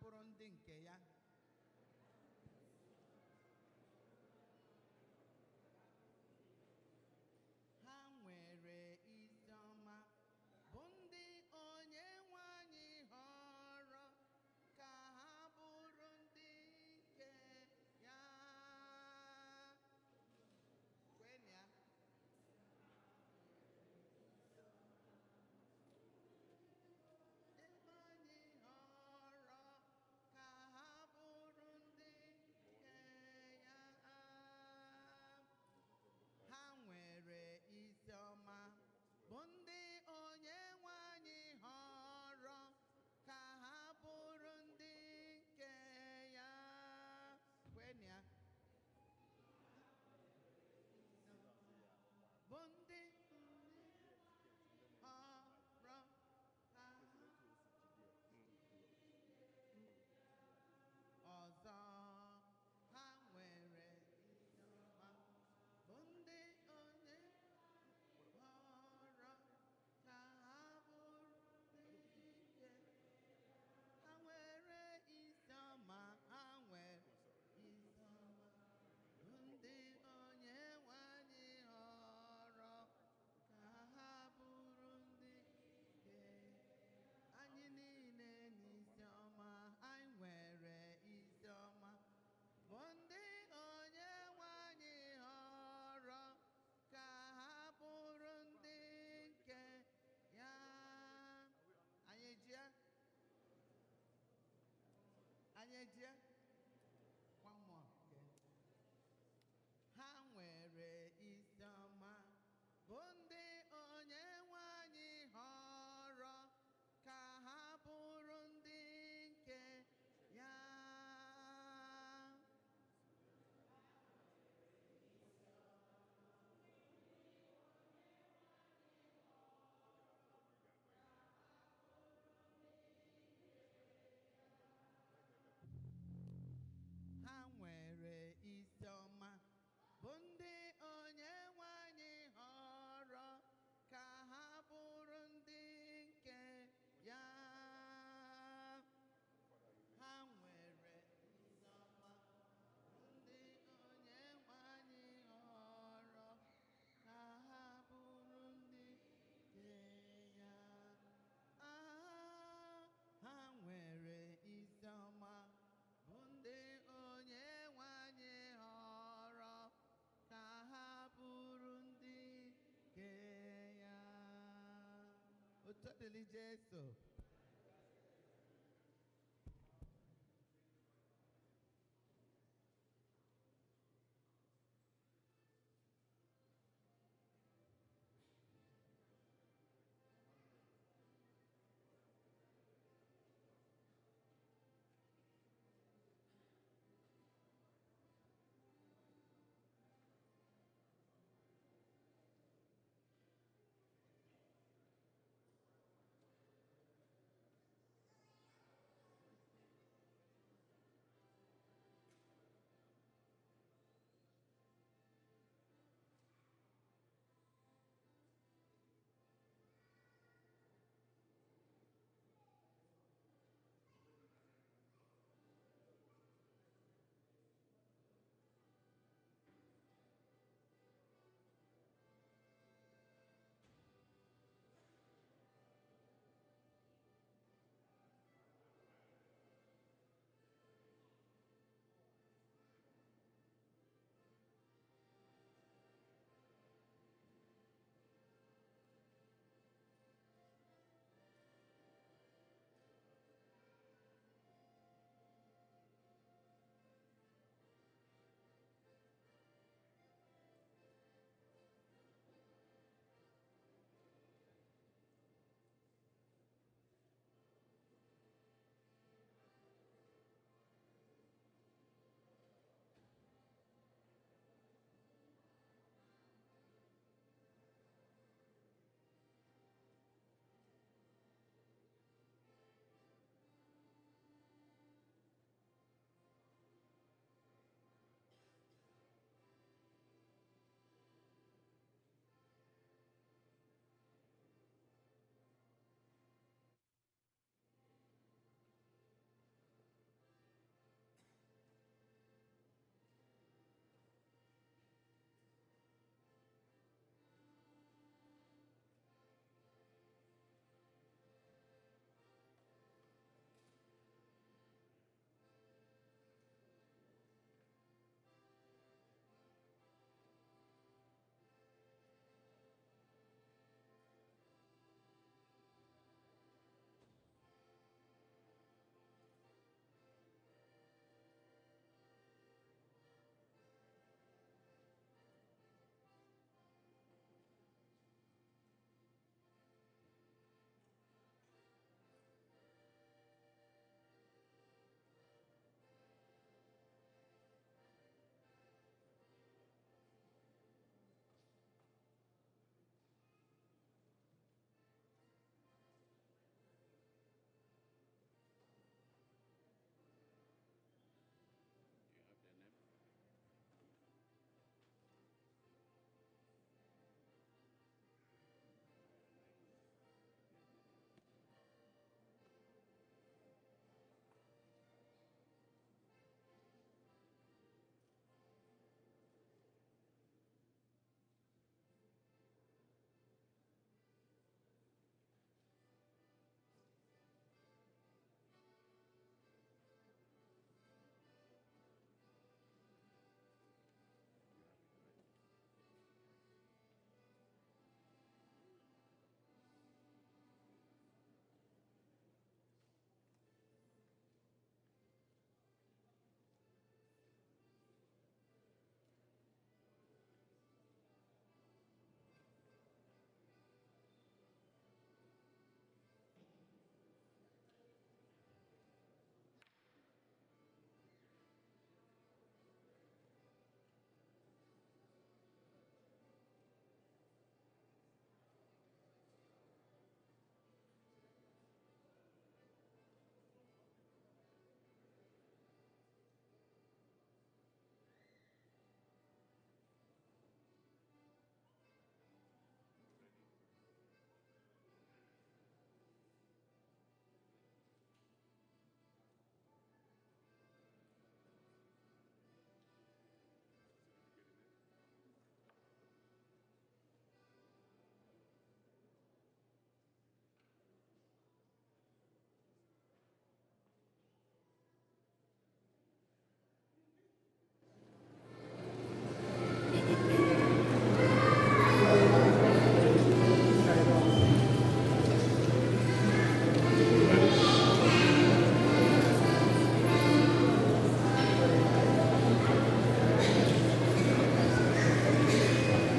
bụrụ ndị nke ya. Ha nwere isi ọma bụ ndị onye nwe anyị họrọ ka ha bụrụ ndị nke ya. Kwenụ ya. Ebe anyị họrọ ka ha bụrụ ndị nke ya. Ha nwere isi ọma bụ ndị onye nwe anyị họrọ ka ha bụrụ ndị nke ya. Kwenụ ya. Bụ ndị họrọ ka ha ọzọ. Ha nwere isi ọma bụ ndị onye họrọ ka ha bụrụ ndị nke. Ha nwere isi ọma, ha nwere isi ọma bụ ndị onye nwe anyị họrọ ka ha bụrụ ndị nke. Anyị niile n'isi ọma, anyị nwere isi ọma bụ ndị onye nwe anyị họrọ ka ha bụrụ ndị nke ya. Anyị eji ya? Anyị eji ya? One more. Okay. Ha nwere isi ọma bụ ndị onye nwe anyị họrọ ka ha bụrụ ndị nke ya. Ha nwere isi ọma bụ ndị onye nwe anyị họrọ ka ha bụrụ ndị nke ya. Ha nwere isi ọma bụ ndị onye nwe anyị họrọ ka ha bụrụ ndị nke ya. Ah, ha nwere isi ọma bụ ndị onye nwe anyị họrọ ka ha bụrụ ndị nke ya. Otu dịrị Jesu.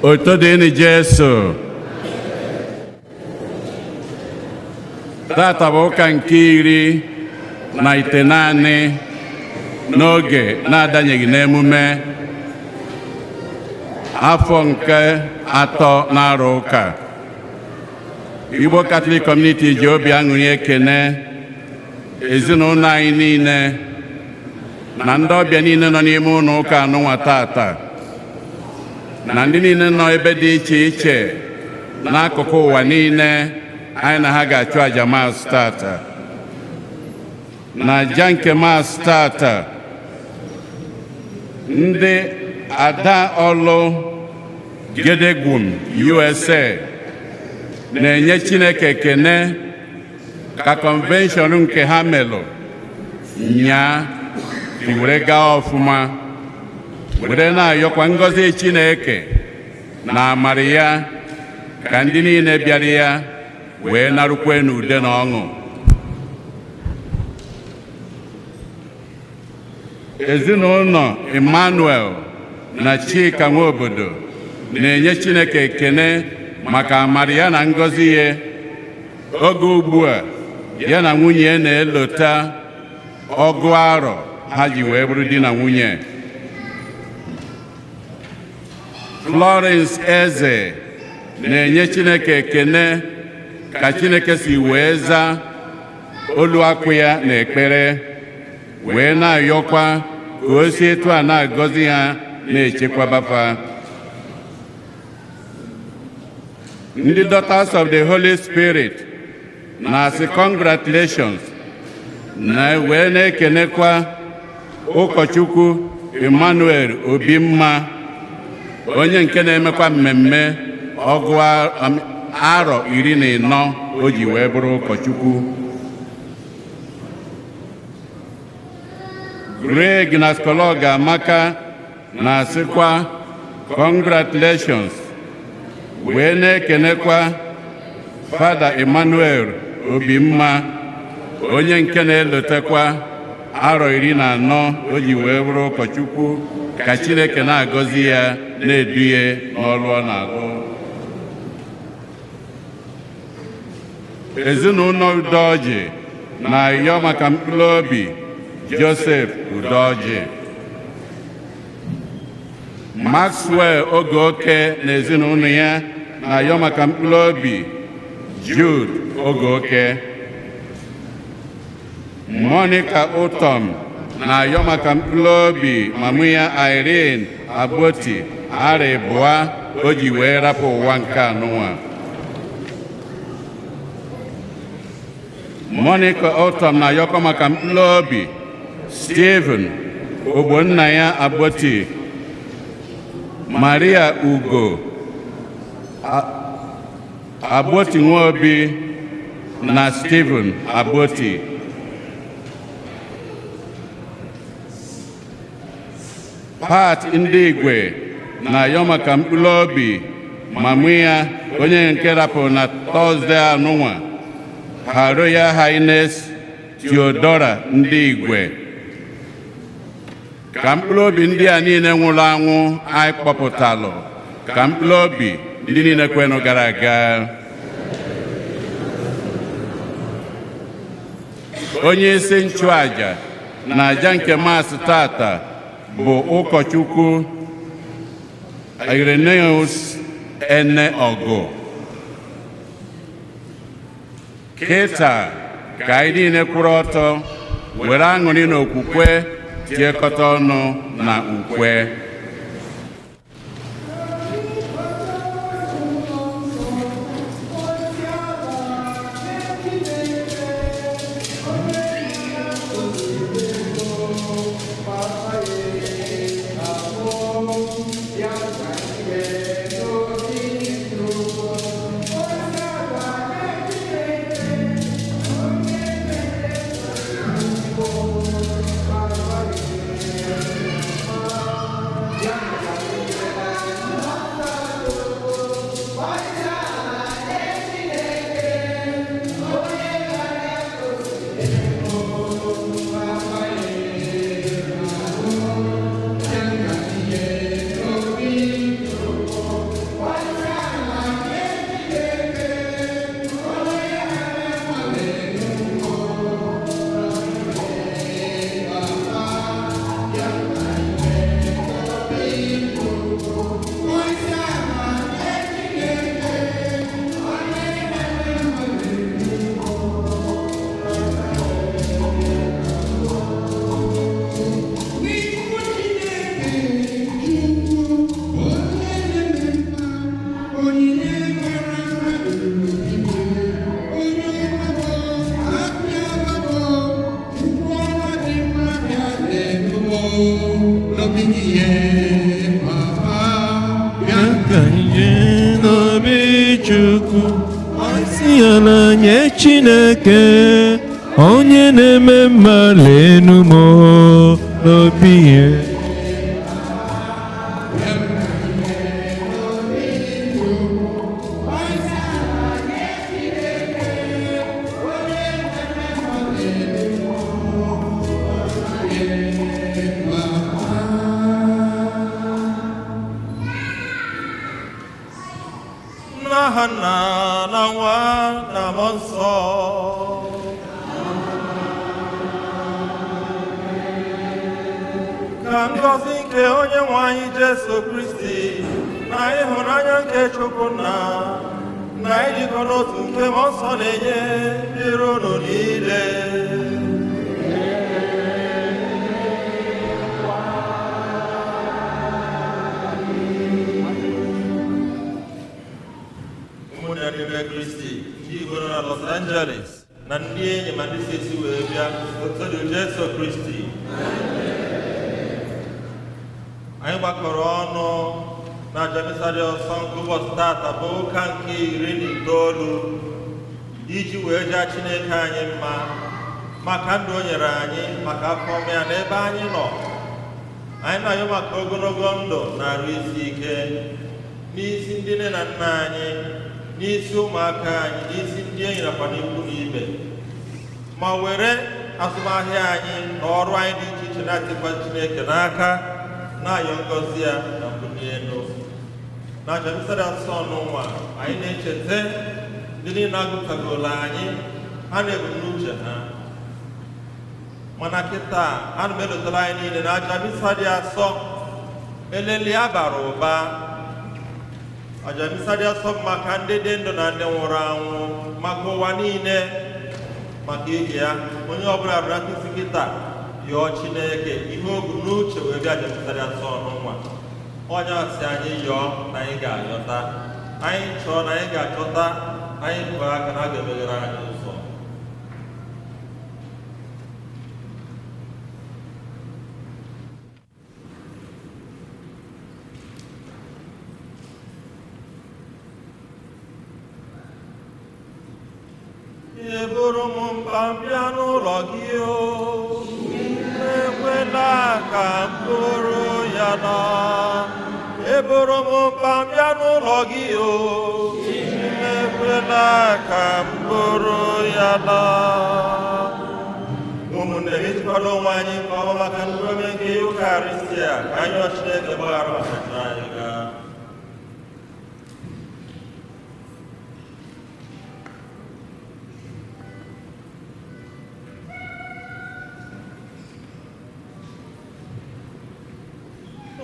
Otito dịrị Jesu. Tata bụ ụka nke 19 n'oge na-adanyeghị n'emume, afọ nke atọ na-arụ ụka. Igbo Catholic Community ji obi aṅụrị ekene ezinụlọ anyị niile na ndị ọbịa niile nọ n'ime ụlọ ụka anụnwa tata, na ndị niile nọ ebe dị iche iche n'akụkụ ụwa niile anyị na ha ga-achụ àjà Mass tata. Na aja nke Mass tata, ndị Ada Ọlụ Gedegwum USA na-enye Chineke ekene ka convention nke ha melụ nyaa si were gaa ọfụma, were na-ayọkwa ngọzi Chineke na amara ya ka ndị niile bịara ya wee narukwe n'ude na ọṅụ. Ezinụlọ Emmanuel na Chika Nwobodo na-enye Chineke ekene maka amara ya na ngọzi ya oge ugbu a ya na nwunye ya na-elota 20 arọ ha ji wee bụrụ di na nwunye. Florence Eze na-enye Chineke ekene ka Chineke si wee zaa olu akwụ ya na ekpere, wee na-ayọkwa ka o si etu a na-agọzi ha na-echekwaba fa. Ndị Daughters of the Holy Spirit na-asị congratulations na wee na-ekenekwa ụkọchukwu Emmanuel Obimma, onye nke na-emekwa mmemme 40 arọ o ji wee bụrụ ụkọchukwu. Greg na Skologa Amaka na-asịkwa congratulations, wee na-ekenekwa Fada Emmanuel Obimma, onye nke na-elotekwa arọ 14 o ji wee bụrụ ụkọchukwu, ka Chineke na-agọzi ya na-edu ya n'ọrụ ọ na-alụ. Ezinụlọ Udoji na-ayọ maka mkpụrụ obi Joseph Udoji. Maxwell Ogoke na ezinụlọ ya na-ayọ maka mkpụrụ obi Jude Ogoke. Monica Utom na-ayọ maka mkpụrụ obi mamụ ya Irene Agboti 2 o ji wee rapụ ụwa nke anụnwa. Monica Utom na-ayọkọ maka mkpụrụ obi Stephen ogbonna ya Agboti, Maria Ugo Agboti Nwobi na Stephen Agboti. Pat ndị Igwe na-ayọ maka mkpụrụ obi mamụ ya onye nke rapụrụ na Tọzdee anụnwa, Her Royal Highness Theodora ndị Igwe. Ka mkpụrụ obi ndị a niile nwụrụ anwụ anyị kpọpụtalụ, ka mkpụrụ obi ndị niile kwenụ gara aga. Onye isi nchụaja na aja nke Mass tata bụ ụkọchukwu Irenaeus Eneọgụ. Kịta ka anyị niile kwụrụ ọtọ were aṅụrị na okwukwe tiekọta ọnụ na ukwe. n'obi gị papa bịa. Ka anyị n'obi Chukwu, isi ala nye Chineke, onye na-eme mma lenu m n'obi ya. N'aha Nna na Nwa na Mmụọ Nsọ. Ka ngọzi nke onye nwe anyị Jesu Kristi na ịhụnanya nke Chukwu Nna na ịdịkọ n'otu nke Mmụọ Nsọ na-enye dịrị unu niile. Ụmụnne n'ime Kristi, ndị Igbo nọ na Los Angeles na ndị enyi ma ndị si esi wee bịa, otu Jesu Kristi. Anyị gbakọrọ ọnụ na aja misa dị nsọ nke ụbọchị tata bụ ụka nke 19 iji wee jaa Chineke anyị mma maka ndụ o nyere anyị, maka afọ ọma ya n'ebe anyị nọ. Anyị na-ayọ maka ogologo ndụ na arụ isi ike n'isi ndị nne na nna anyị, n'isi ụmụaka anyị, n'isi ndị enyi nakwa n'ikwu na ibe, ma were azụmahịa anyị na ọrụ anyị dị iche iche na-atịkwa Chineke n'aka, na-ayọ ngọzi ya na mbuli elu. Na aja misa dị nsọ n'ụwa, anyị na-echeta ndị niile agụtagoro anyị, ha na ebumnuche ha. Mana kịta ana m elotara anyị niile na aja misa dị asọ eleli ya bara ụba. Aja misa dị asọ bụ maka ndị dị ndụ na ndị nwụrụ anwụ, maka ụwa niile, maka ije ya. Onye ọbụla rụrụ isi kịta yọọ Chineke ihe o bu n'uche wee bịa aja misa dị asọ n'ụwa. Onye asị anyị yọọ na anyị ga-ayọta, anyị chọọ na anyị ga-achọta, anyị kụọ aka na a ga-emeghere anyị ụzọ. Eburu m mkpa m bịa n'ụlọ gị o, ekwela ka m bụrụ ya na. Eburu m mkpa m bịa n'ụlọ gị o, ekwela ka m bụrụ ya na. Ụmụnne m, ijikọta onwe anyị nke ọma maka nkume nke Eucharistia, ka anyị rịọ Chineke gbaghara maka njọ anyị gaa.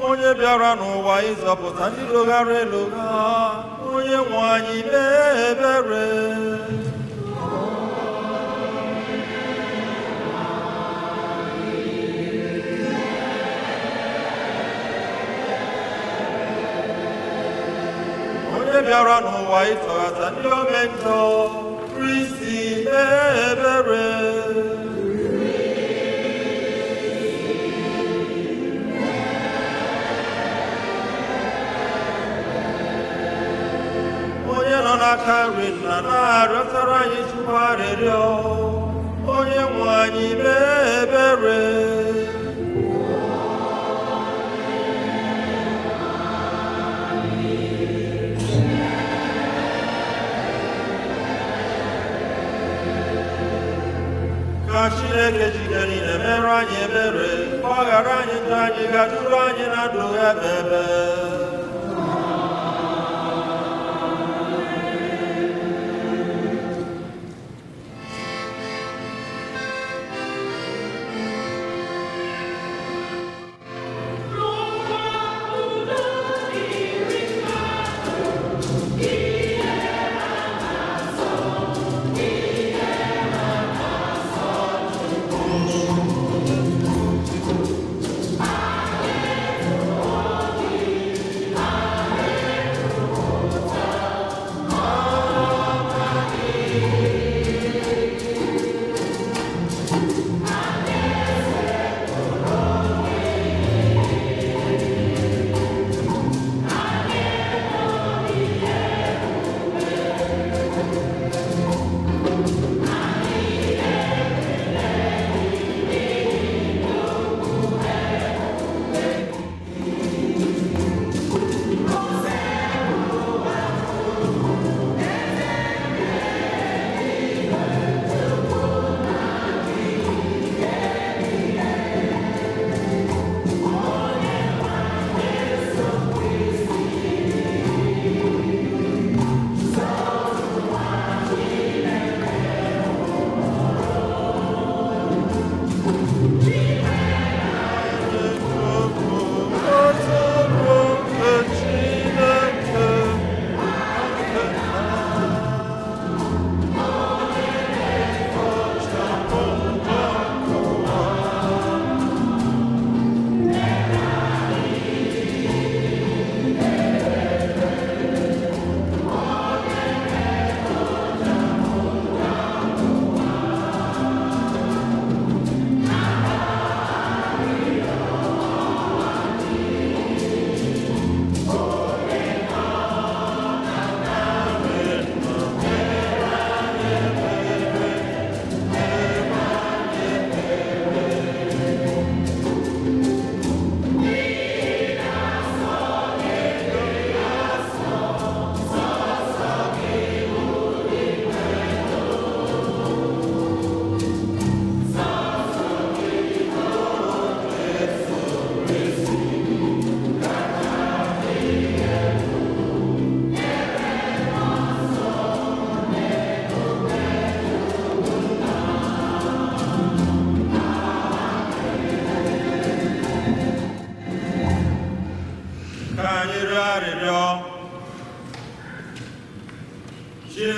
Onye bịara n'ụwa ịzọpụta ndị lụghara elu ha, onye nwe anyị mee ebere. Onye bịara n'ụwa ịtọghata ndị ome njọ, Kristi mee ebere. Onye nọ n'aka nri nna na-arịọtara anyị Chukwu arịrịọ, onye nwe anyị mee ebere. Ka Chineke jide niile mere anyị ebere, gbaghara anyị njọ anyị, ga-aduru anyị na ndụ ebebe.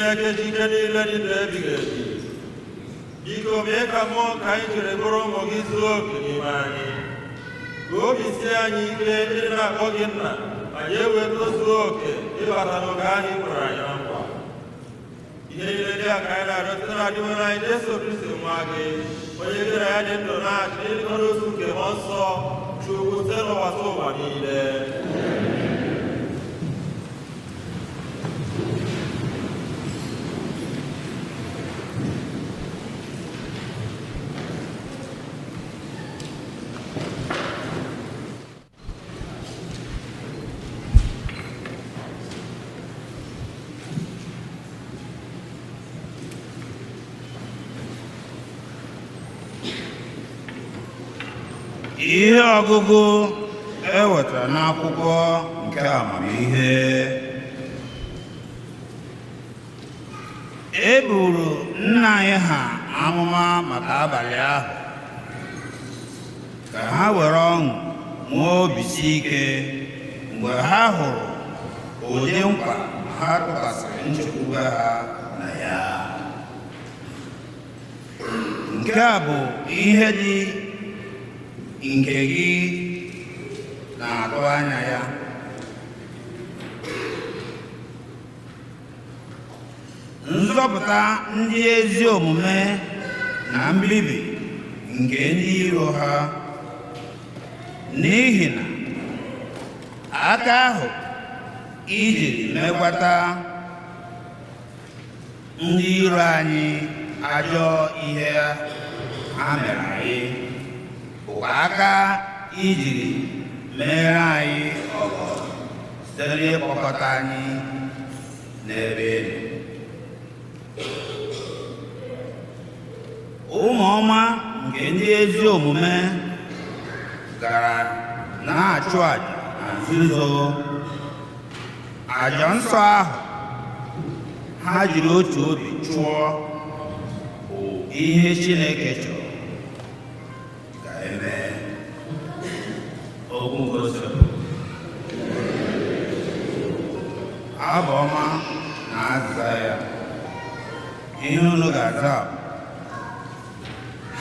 Chineke ji ike niile dị ndụ ebighị ebi, biko mee ka mmụọ nke anyị jiri bụrụ ụmụ gị zuo oke n'ime anyị, ka obi sie anyị ike ịdị na-akpọ gị nna, anyị ewee tozuo oke ịbata n'oge anyị kwere anyị na nkwa. Ihe niile ndị a ka anyị na-arịọ site na Dinwenụ anyị Jesu Kristi nwa gị, onye gị na ya dị ndụ na-achị n'ịdịkọ n'otu nke Mmụọ Nsọ, Chukwu site n'ụwa site ụwa niile. Ihe ọgụgụ e wetara n'akwụkwọ nke amamihe. E buru nna anyị ha amụma maka abalị ahụ, ka ha were ọṅụ nwee obi si ike mgbe ha hụrụ ụdị nkwa ha tụkwasịrị nchekwube ha na ya. Nke a bụ ihe dị nke gị na-atụ anya ya. Nzọpụta ndị ezi omume na mbibi nke ndị iro ha, n'ihi na aka ahụ ijiri mekwata ndị iro anyị ajọ ihe ha mere anyị bụkwa aka ijiri mere anyị ọgọ site n'ịkpọkọta anyị n'ebe elu. Ụmụ ọma nke ndị ezi omume gara na-achụ àjà na nzuzo. Àjà nsọ ahụ ha jiri otu obi chụọ bụ ihe Chineke chọrọ ka emee. Okwu ngosi. Abụ ọma na azịza ya. Ihe unu ga-aza bụ,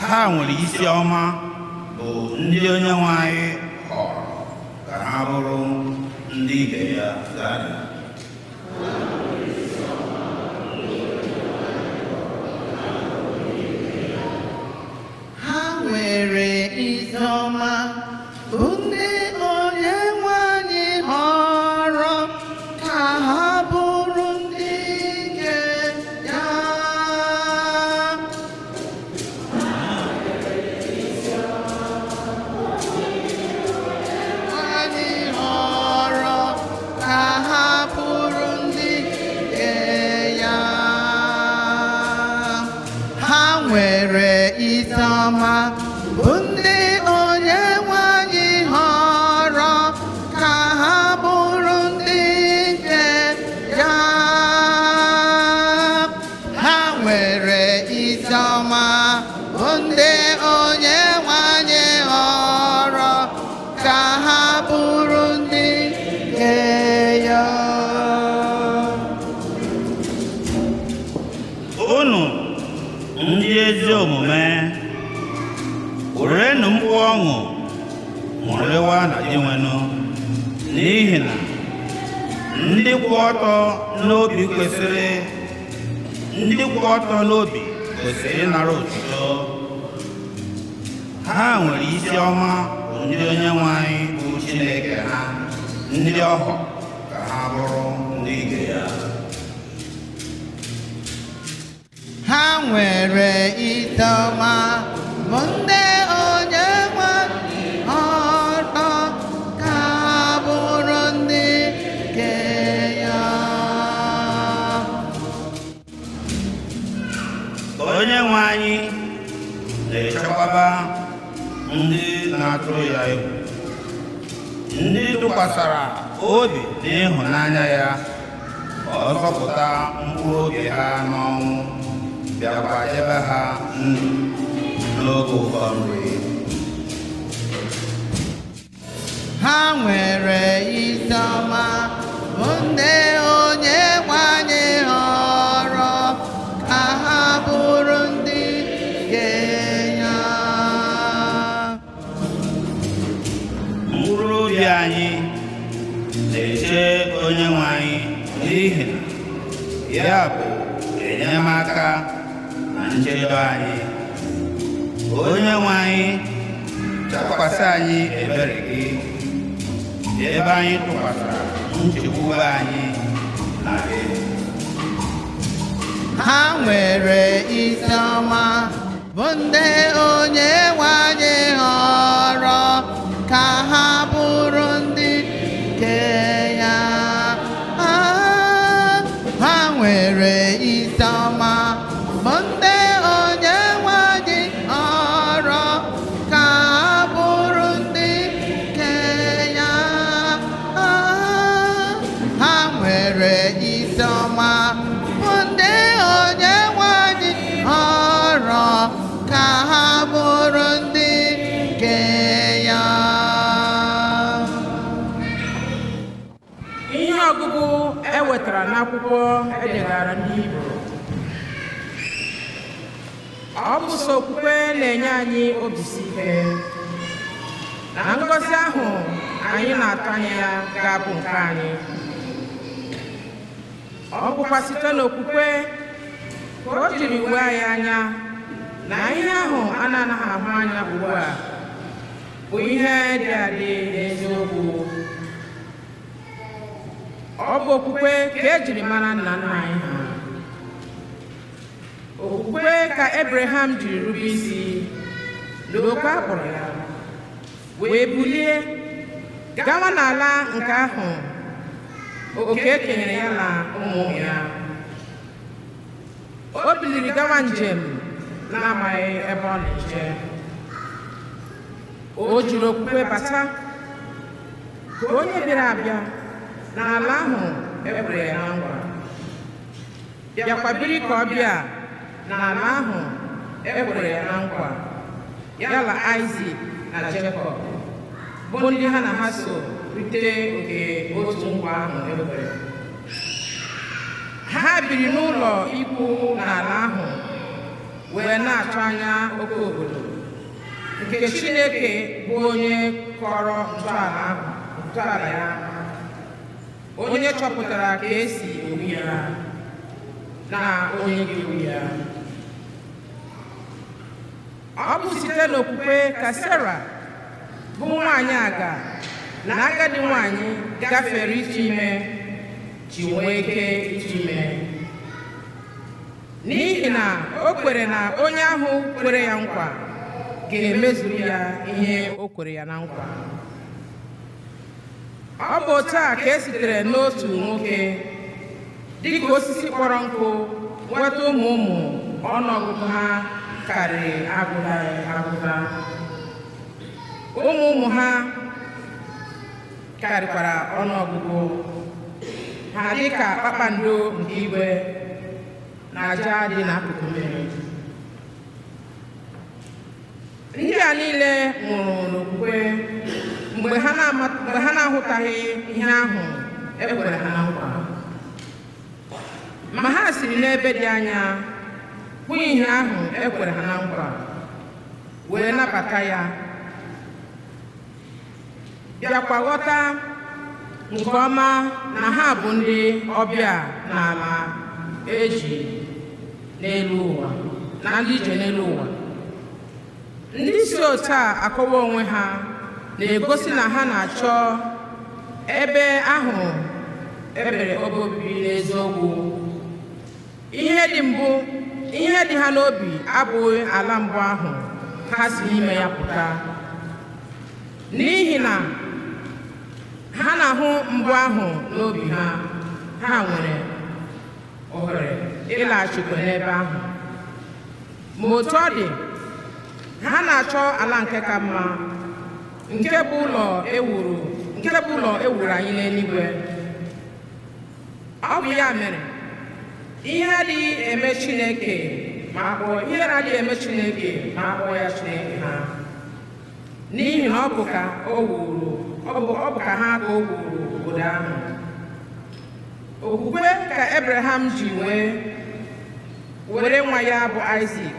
ha nwere isi ọma bụ ndị onye nwe anyị họrọ ka ha bụrụ ndị ibe ya. Zaa. Ha nwere isi ọma bụ ndị onye nwe anyị họrọ ka ha bụrụ ndị nke ya. Anyị họrọ ka ha bụrụ ndị nke ya. Ha nwere isi ọma bụ ndị onye nwe anyị họrọ ka ha bụrụ ndị nke ya. Ha nwere isi ọma bụ ndị onye nwe anyị họrọ ka ha bụrụ ndị nke ya. Unu ndị ezi omume, werenụ mkpu ọṅụ ṅụrịwa na Dinwenụ, n'ihi na ndị kwụ ọtọ n'obi kwesịrị ịnara otuto. Ha nwere isi ọma bụ ndị onye nwe anyị bụ Chineke ha, ndị ọhọ ka ha bụrụ ndị nke ya. Ha nwere isi ọma bụ ndị onye nwe họrọ ka ha bụrụ ndị nke ya. Onye nwe anyị na-echekwaba ndị na-atụrụ ya egwu, ndị tụkwasara obi n'ịhụnanya ya, ka ọ zọpụta mkpụrụ obi ha n'ọnwụ, bịakwa debe ha ndụ n'oge ụkọ nri. Ha nwere isi ọma bụ ndị onye nwe anyị họrọ Obi anyị na-eche Onyenwe anyị, n'ihi na ya bụ enyemaka na nchedo anyị. Onyenwe anyị, tụkwasị anyị ebere gị, ebe anyị tụkwasịrị nchekwube anyị na gị. Ha nwere isi ọma bụ ndị onye nwe anyị họrọ ka ha bụrụ ndị nke ya. Ha nwere isi ọma bụ ndị onye nwe anyị họrọ ka ha bụrụ ndị nke ya. Ha nwere isi ọma bụ ndị onye nwe anyị họrọ ka ha bụrụ ndị nke ya. Ihe ọgụgụ e wetara n'akwụkwọ edegara ndị Hibru. Ọ bụ sọ okwukwe na-enye anyị obisi ike na ngọzi ahụ anyị na-atụ anya ya ga-abụ nke anyị. Ọ bụkwa site n'okwukwe ka o jiri wee anyị anya na ihe ahụ a na-anaghị ahụ anya ugbu a bụ ihe dị adị n'eziokwu. Ọ bụ okwukwe ka e jiri mara nna nna anyị ha. Okwukwe ka Ebreham jiri rube isi n'okwu a kpọrọ ya, wee bulie gawa n'ala nke ahụ oke e kenyere ya na ụmụ ụmụ ya. O biliri gawa njem na-amaghị ebe ọ na-eje. O jiri okwukwe bata ka onye bịara abịa n'ala ahụ e kwere ya na nkwa, bịakwa biri ka ọ bịa n'ala ahụ e kwere ya na nkwa, ya na Aịzik na Jekọb, bụ ndị ha na ha so rite oke otu nkwa ahụ e kwere. Ha biri n'ụlọ ikwu n'ala ahụ wee na-atụ anya oke obodo nke Chineke bụ onye kọrọ ntọala ya, onye chọpụtara ka esi ewu ya na onye ga-ewu ya. Ọ bụ site n'okwukwe ka Sera bụ nwaanyị aga na agadi nwaanyị gafere ịtụ ime ji nwee ike ịtụ ime, n'ihi na o kwere na onye ahụ kwere ya nkwa ga-emezuru ya ihe o kwere ya na nkwa. Ọ bụ otu a ka e sitere n'otu nwoke dịka osisi kpọrọ nkụ nweta ụmụ ụmụ ọnụọgụgụ ha karịrị agụta agụta. Ụmụ ụmụ ha karịkwara ọnụọgụgụ ha dịka kpakpando nke igwe na aja dị n'akụkụ mmiri. Ndị a niile nwụrụ n'okwukwe mgbe ha na-ahụtaghị ihe ahụ e kwere ha na nkwa, ma ha siri n'ebe dị anya hụ ihe ahụ e kwere ha na nkwa wee nabata ya, bịakwa ghọta nke ọma na ha bụ ndị ọbịa n'ala eji n'elu ụwa na ndị ije n'elu ụwa. Ndị si otu a akọwa onwe ha na-egosi na ha na-achọ ebe ahụ ebere obe obibi n'eziokwu. Ihe dị mbụ, ihe dị ha n'obi abụghị ala mbụ ahụ ha si n'ime ya pụta, n'ihi na ha na-ahụ mbụ ahụ n'obi ha, ha nwere ohere ịlaghachikwa n'ebe ahụ. Ma otu ọ dị, ha na-achọ ala nke ka mma, nke bụ ụlọ ewuru nke bụ ụlọ ewuru anyị n'eluigwe. Ọ bụ ya mere ihe adịghị eme Chineke ma akpọ ihe na-adịghị eme Chineke ma akpọ ya Chineke ha, n'ihi na ọ bụ ka o wuru ọ bụ ka ha ka o wuru obodo ahụ. Okwukwe ka Ebraham ji wee were nwa ya bụ Aịzik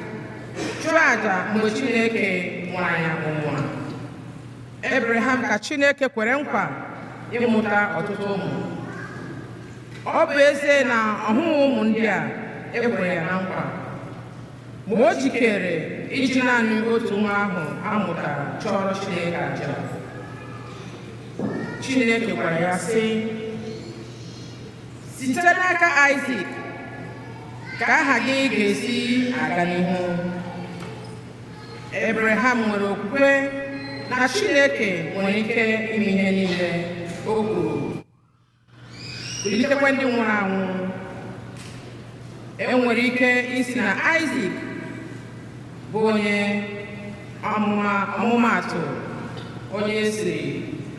chụọ àjà mgbe Chineke nwara ya ọnwụnwa. Abraham ka Chineke kwere nkwa ịmụta ọtụtụ ụmụ. Ọ bụ ezie na ọ hụghị ụmụ ndị a ekwere ya na nkwa, ma o jikere iji naanị otu nwa ahụ a mụtara chọrọ Chineke aja. Chineke gwara ya sị, site n'aka Isaac ka aha gị ga-esi aga n'ihu. Abraham nwere okwukwe na Chineke nwere ike ime ihe niile o kwuru, kulitekwa ndị nwụrụ anwụ. E nwere ike isi na Isaac bụ onye ọmụmaatụ onye siri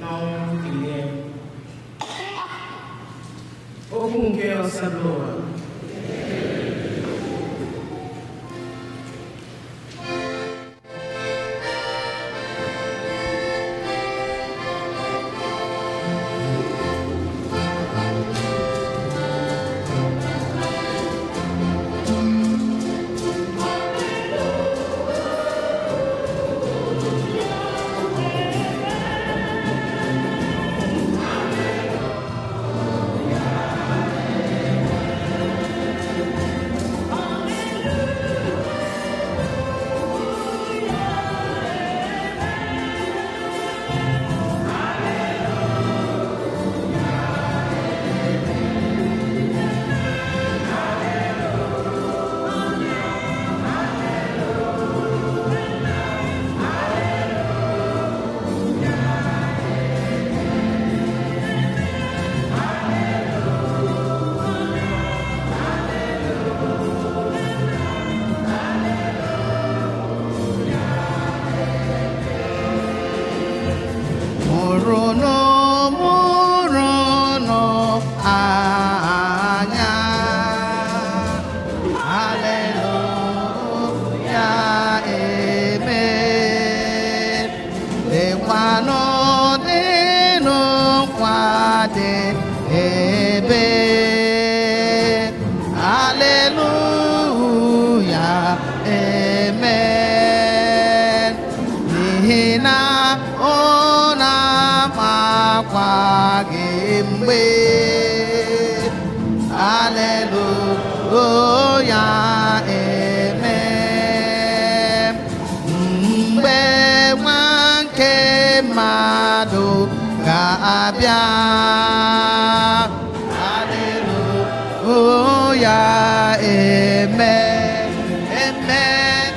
n'ọnwụ bilie. Okwu nke Osebụlụwa. Hallelujah, amen. Mgbe nwa nke mmadụ ga-abịa, hallelujah, amen, amen.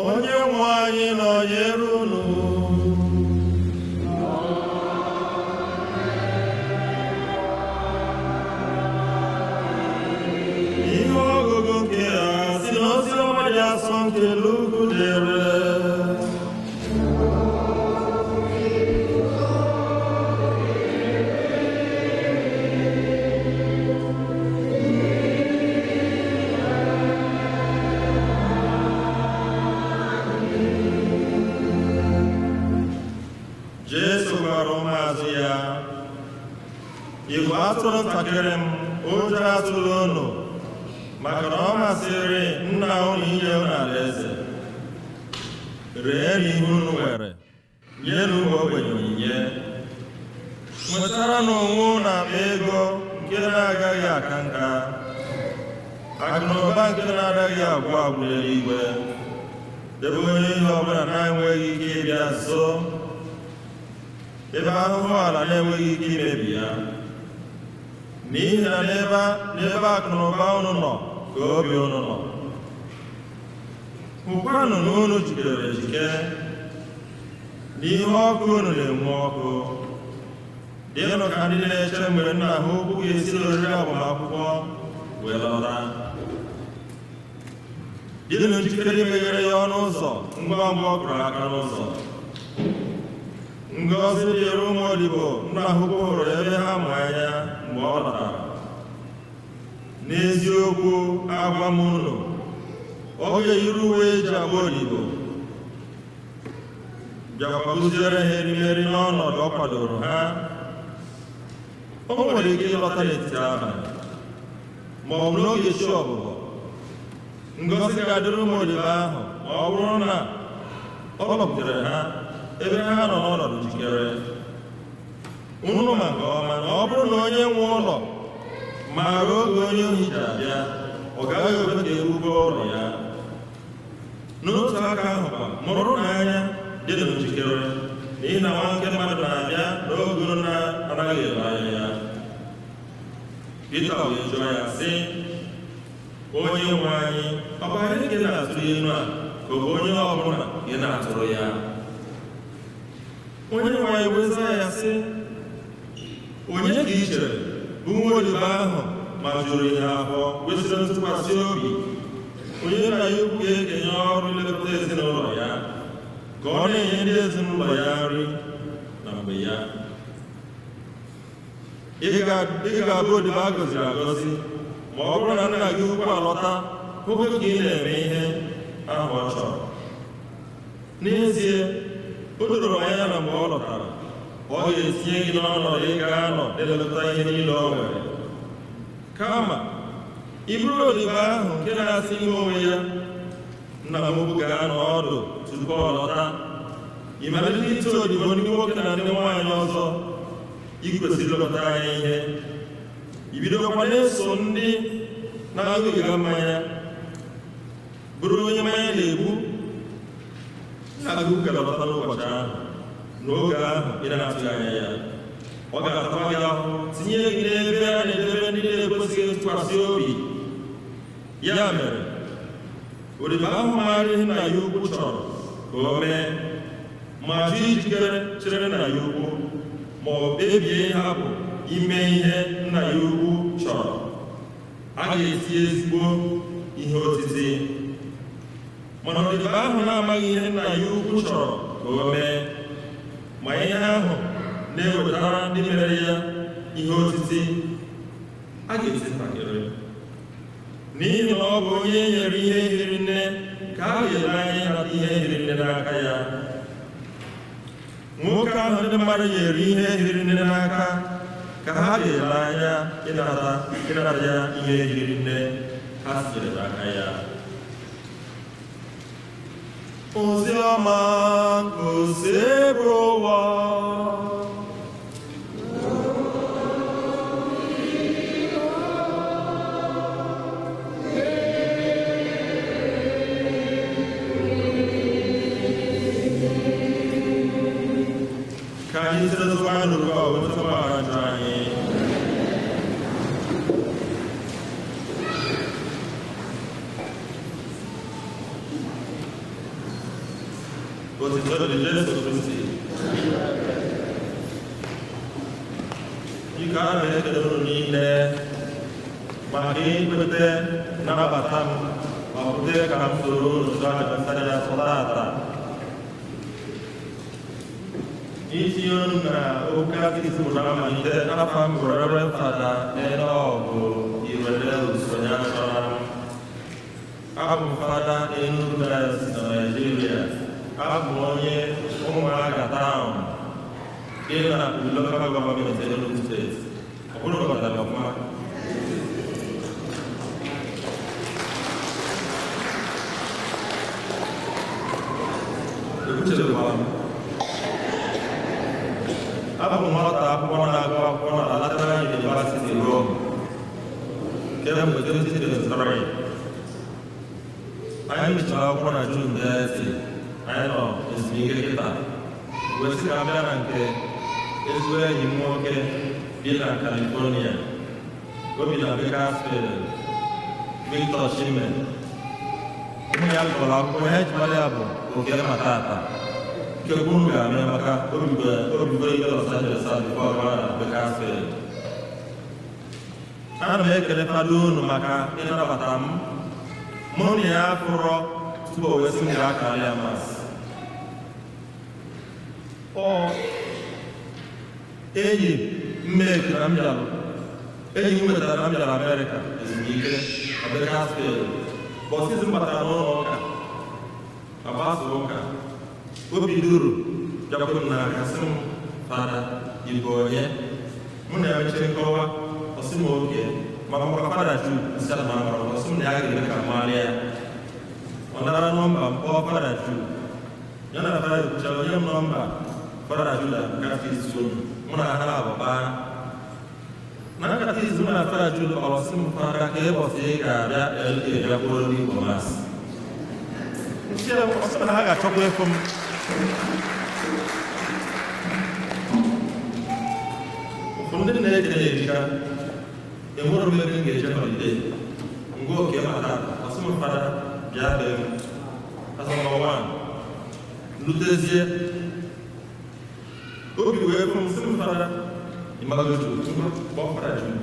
Onye nwe anyị nọnyere unu. Ihe ọgụgụ nke a si n'ozi ọma dị asọ nke Luk dere. Jesu gwara ụmụazụ ya, igwe atụrụ ntakịrị m, ụjọ atụla unu, maka na ọ masịrị nna unu inye unu alaeze. Reenụ ihe unu nwere, nyenụ ụmụ ogbenye onyinye. Nwetaranụ onwe unu akpa ego nke na-agaghị aka nka, akụ na ụba nke na-anaghị agwụ agwụ n'eluigwe, ebe onye ihe ọbụla na-enweghị ike ịbịa nso, ebe ahụhụ ala na-enweghị ike imebi ya. N'ihi na n'ebe akụ na ụba unu nọ ka obi unu nọ. Hụkwanụ na unu jikere ejike, n'ihe ọkụ unu na-enwu ọkụ. Dịnụ ka ndị na-eche mgbe nna ha ukwu ga-esi n'oriri agbamakwụkwọ wee lọta. Dịnụ njikere imeghere ya ọnụ ụzọ ngwa ngwa ọ kụrụ aka n'ụzọ. Ngọzi dịrị ụmụ odibo nna ha ukwu hụrụ ebe ha mụ anya mgbe ọ lọtara. N'eziokwu agwa m unu, ọ ga-eyiri uwe eji agba odibo, bịakwa kụziere ha erimeri n'ọnọdụ ọ kwadoro ha. O nwere ike ịlọta n'etiti abalị ma ọ bụ n'oge chi ọbụbọ. Ngọzi ga-adịrị ụmụ odibo ahụ ma ọ bụrụ na ọ lọpụtara ha ebe ha nọ n'ọnọdụ njikere. Unu ma nke ọma na ọ bụrụ na onye nwe ụlọ maara oge onye ohi ji abịa, ọ gaghị ekwe ka ebubo ụlọ ya. N'otu aka ahụ kwa, mụrụ n'anya, dịnụ njikere, n'ihi na nwa nke mmadụ na-abịa n'oge unu na-anaghị ele anya ya. Pita wee jụọ ya sị, Onye nwe anyị, ọ bụ anyị ka ị na-atụrụ ilu a, ka ọ bụ onye ọ bụla ka ị na-atụrụ ya? Onye nwe anyị wee zaa ya sị, Onye ka ị chere bụ nwa odibo ahụ ma jụrụ ihe afọ kwesịrị ntụkwasị obi, onye nna ya ukwu ga-ekenye ọrụ ilekọta ezinụlọ ya, ka ọ na-enye ndị ezinụlọ ya nri na mgbe ya? Ị ga-abụ odibo a gọziri agọzi ma ọ bụrụ na nna gị ukwu alọta hụ ka ị na-eme ihe ahụ ọ chọrọ. N'ezie, o doro anya na mgbe ọ lọtara, ọ ga-etinye gị n'ọnọdụ ị ga-anọ na-elekọta ihe niile o nwere. Kama ị bụrụ odibo ahụ nke na-asị ime onwe ya, nna m ukwu ga-anọ ọdụ tupu ọ lọta, ị malite ite odibo ndị nwoke na ndị nwaanyị ọzọ ị kwesịrị ilekọta anya ihe. I bidokwa na-eso ndị na-aṅụbiga mmanya, bụrụ onye mmanya na-egbu. Nna gị ukwu ga-alọta n'ụbọchị ahụ, n'oge ahụ ị na-atụghị anya ya. Ọ ga-atakwa gị ahụhụ, tinye gị n'ebe a na-edebe ndị na-ekwesịghị ntụkwasị obi. Ya mere, odibo ahụ maara ihe nna ya ukwu chọrọ ka o mee, ma jụ ijikere chere nna ya ukwu, ma ọ kpebie ịhapụ ime ihe nna ya ukwu chọrọ, a ga-eti ezigbo ihe otiti. Mana odibo ahụ na-amaghị ihe nna ya ukwu chọrọ ka o mee, ma ihe ahụ na-ewetara ndị mere ya ihe otiti, a ga-eti ntakịrị. N'ihi na ọ bụ onye nyere ihe hiri nne ka a ga-ele anya ịnata ihe hiri nne n'aka ya. Nwoke ahụ ndị mmadụ nyere ihe hiri nne n'aka ka ha ga-ele anya ịnata ya ihe hiri nne ha sitere n'aka ya. Ozi ọma nke Osebụrụwa. Ka anyị site n'okwu anyị nụrụ ka ọ wee nweta mgbaghara njọ anyị. Otito dị Jesu Kristi. Biko ana m ekele unu niile maka ikwete nnabata m ma kwute ka m soro unu chụọ aja nsacha asọ tata. Itinye unu na okwu katikizim na mmalite, afa m bụ Reverend Fada Enogu Irenaeus Onyeachọra. Abụ m Fada Enugu Diocese na Nigeria. Abụ m onye Ụmụaka Town dị na Local Government Enugu State. Ọ bụrụ ghọtara ọfụma. Ekwucherekwa m. Abụ m nwata akwụkwọ na-agụ akwụkwọ na Lateran University Rome kemgbe 2023. Anyị mechara akwụkwọ na June 30. Anyị nọ ezumike kịta. Wee sị ka m bịa na nke ezigbo enyi m nwoke bi na California. O bi na Bakersfield, Victor Chime. Ụmụ ya gụrụ akwụkwọ ihe eji mara ya bụ Oke Matata. Nke unu ga-eme maka obibo ike Los Angeles before ọ gawa na Bakersfield. Ana m ekele fada unu maka ịnabata m. Mụ na ya fụrọ tupu o wee sị m gaa karịa mas. Ọ Enyi mmeki na m bịara, enyi m nwetara na m bịara Amerịka ezumike na Bakersfield. Bọsị m batara n'ụlọ ụka agbasa ụka, obi duru bịakwuru m n'aka sị m, Fada, ị bụ onye? Mụ na-emeche nkọwa, ọsị m oke ma makwa Fada Jude nsị ala mara, ọsị m na ya ga-eme ka m marịa ya. Ọ nara nọmba m kpọọ Fada Jude, ya na Fada kwuchara onye m nọmba Fada Jude na katikizim unu, mụ na ha na-abụ kpaa. Na katikizim mụ na Fada Jude kpọrọ, sị m, Fada, ka ịbọsị ị ga-abịa LA bịakwuo ndị Igbo Mass. Nsị ya, ọsị m na ha ga-achọkwa ịfụ m. Ụfọdụ ndị na-eje na-erika, enwere m ebe m ga-eje holiday. Ngwa oke mata, ọsị m, Fada, bịa be m. Asị m ọnwa lutezie obi wee fụ m, sị m, Fada, ịmago Jude, ngwa kpọọ Fada Jude.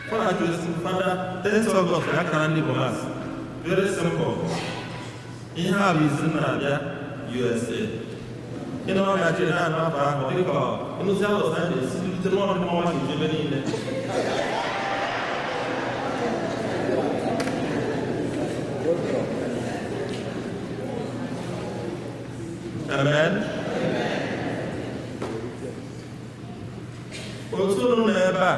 Fada Jude sị m, Fada, 10 Ọgọst ya kara ndị Igbo Mass. Very simple. Ihe a bụ izu m na-abịa USA. Ị nọ na Naịjirịa na-anụ afọ ahụ dịka ịnụzi Los Angeles rute n'ọnụ ọnwa ji ebe niile. Amen. Otu unu nọ ebe a,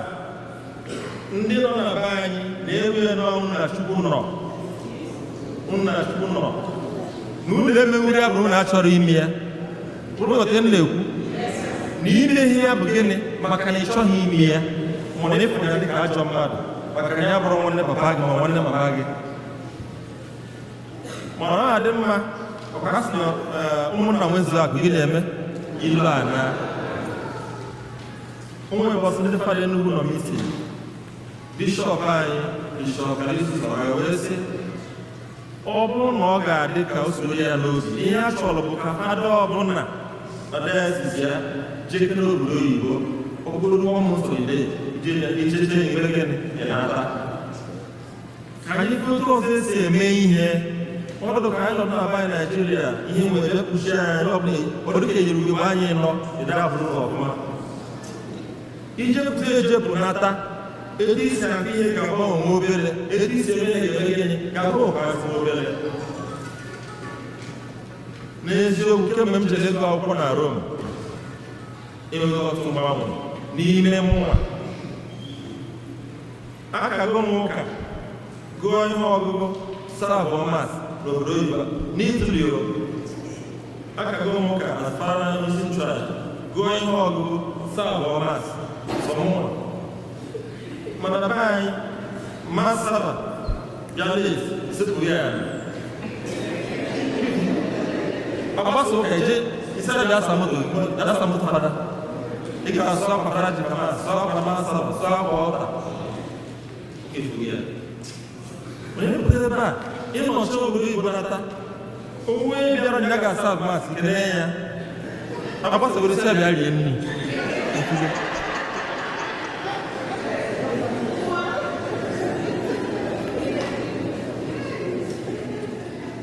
ndị nọ na be anyị na-ewe n'ọnwụ na Chukwu nọ. Unu na Chukwu nọ. Na unu emewuri ya bụ unu achọrọ ime ya. Bụrụ otu m na-ekwu. Na ime ihe ya bụ gịnị? Maka na ị chọghị ime ya. Mana ịfụrụ ya dịka ajọ mmadụ. Maka na ya bụrụ nwanne papa gị ma nwanne mama gị. Mana ọ na-adị mma ọka ha sị na ụmụnna nwezu akụ gị na-eme ilu a na ụmụ ịbọsị ndị fada Enugu nọ mitin. Bishọp anyị, Bishọp Kalisis ọra wee sị, ọ bụrụ na ọ ga-adị ka o soro ya n'obi, ihe a chọrọ bụ ka fada ọbụla na diocese ya jeke n'obodo oyibo, ọ bụrụ one month holiday, ijeje ime gịnị ya nata. Ka anyị fụ otu ọzọ esi eme ihe. Ọdụ ka anyị nọ na be anyị Naijiria, ihe nwere kpuchi anyị ọbụla, ọ dịka eyiri ugegbe anyị nọ, ịdị afụrụ ụzọ ọfụma. Ijepụ ejepụ nata, etu isi akụ ihe ga-agbanwe nwa obere, etu isi eme ihe ga-eme gịnị ga-abụ ụka obere. N'eziokwu, kemgbe m jere ịgụ akwụkwọ na Rome, enweghị ọtụtụ mgbanwe n'ime mụnwa. Akago m ụka, gụọ ihe ọgụgụ, serve mass n'obodo oyibo n'Italy o. Akago m ụka na fara onyeisi nchụaja, gụọ ihe ọgụgụ, serve mass, sọ mụnwa. Mana be anyị, mass server bịa late, sepụ ya ala. Agbasa ụka eje, isi ala bịa asa moto fada. Ị ga-asụ akwa fada ji kama, sụọ akwa mass server, sụọ akwa ọta. Efu ya. Onye pụtara ebe a, ịnọchi obodo oyibo nata, onwe bịara na ya ga-asa mass, kelee ya. Agbasagoro isi abịa rie nri.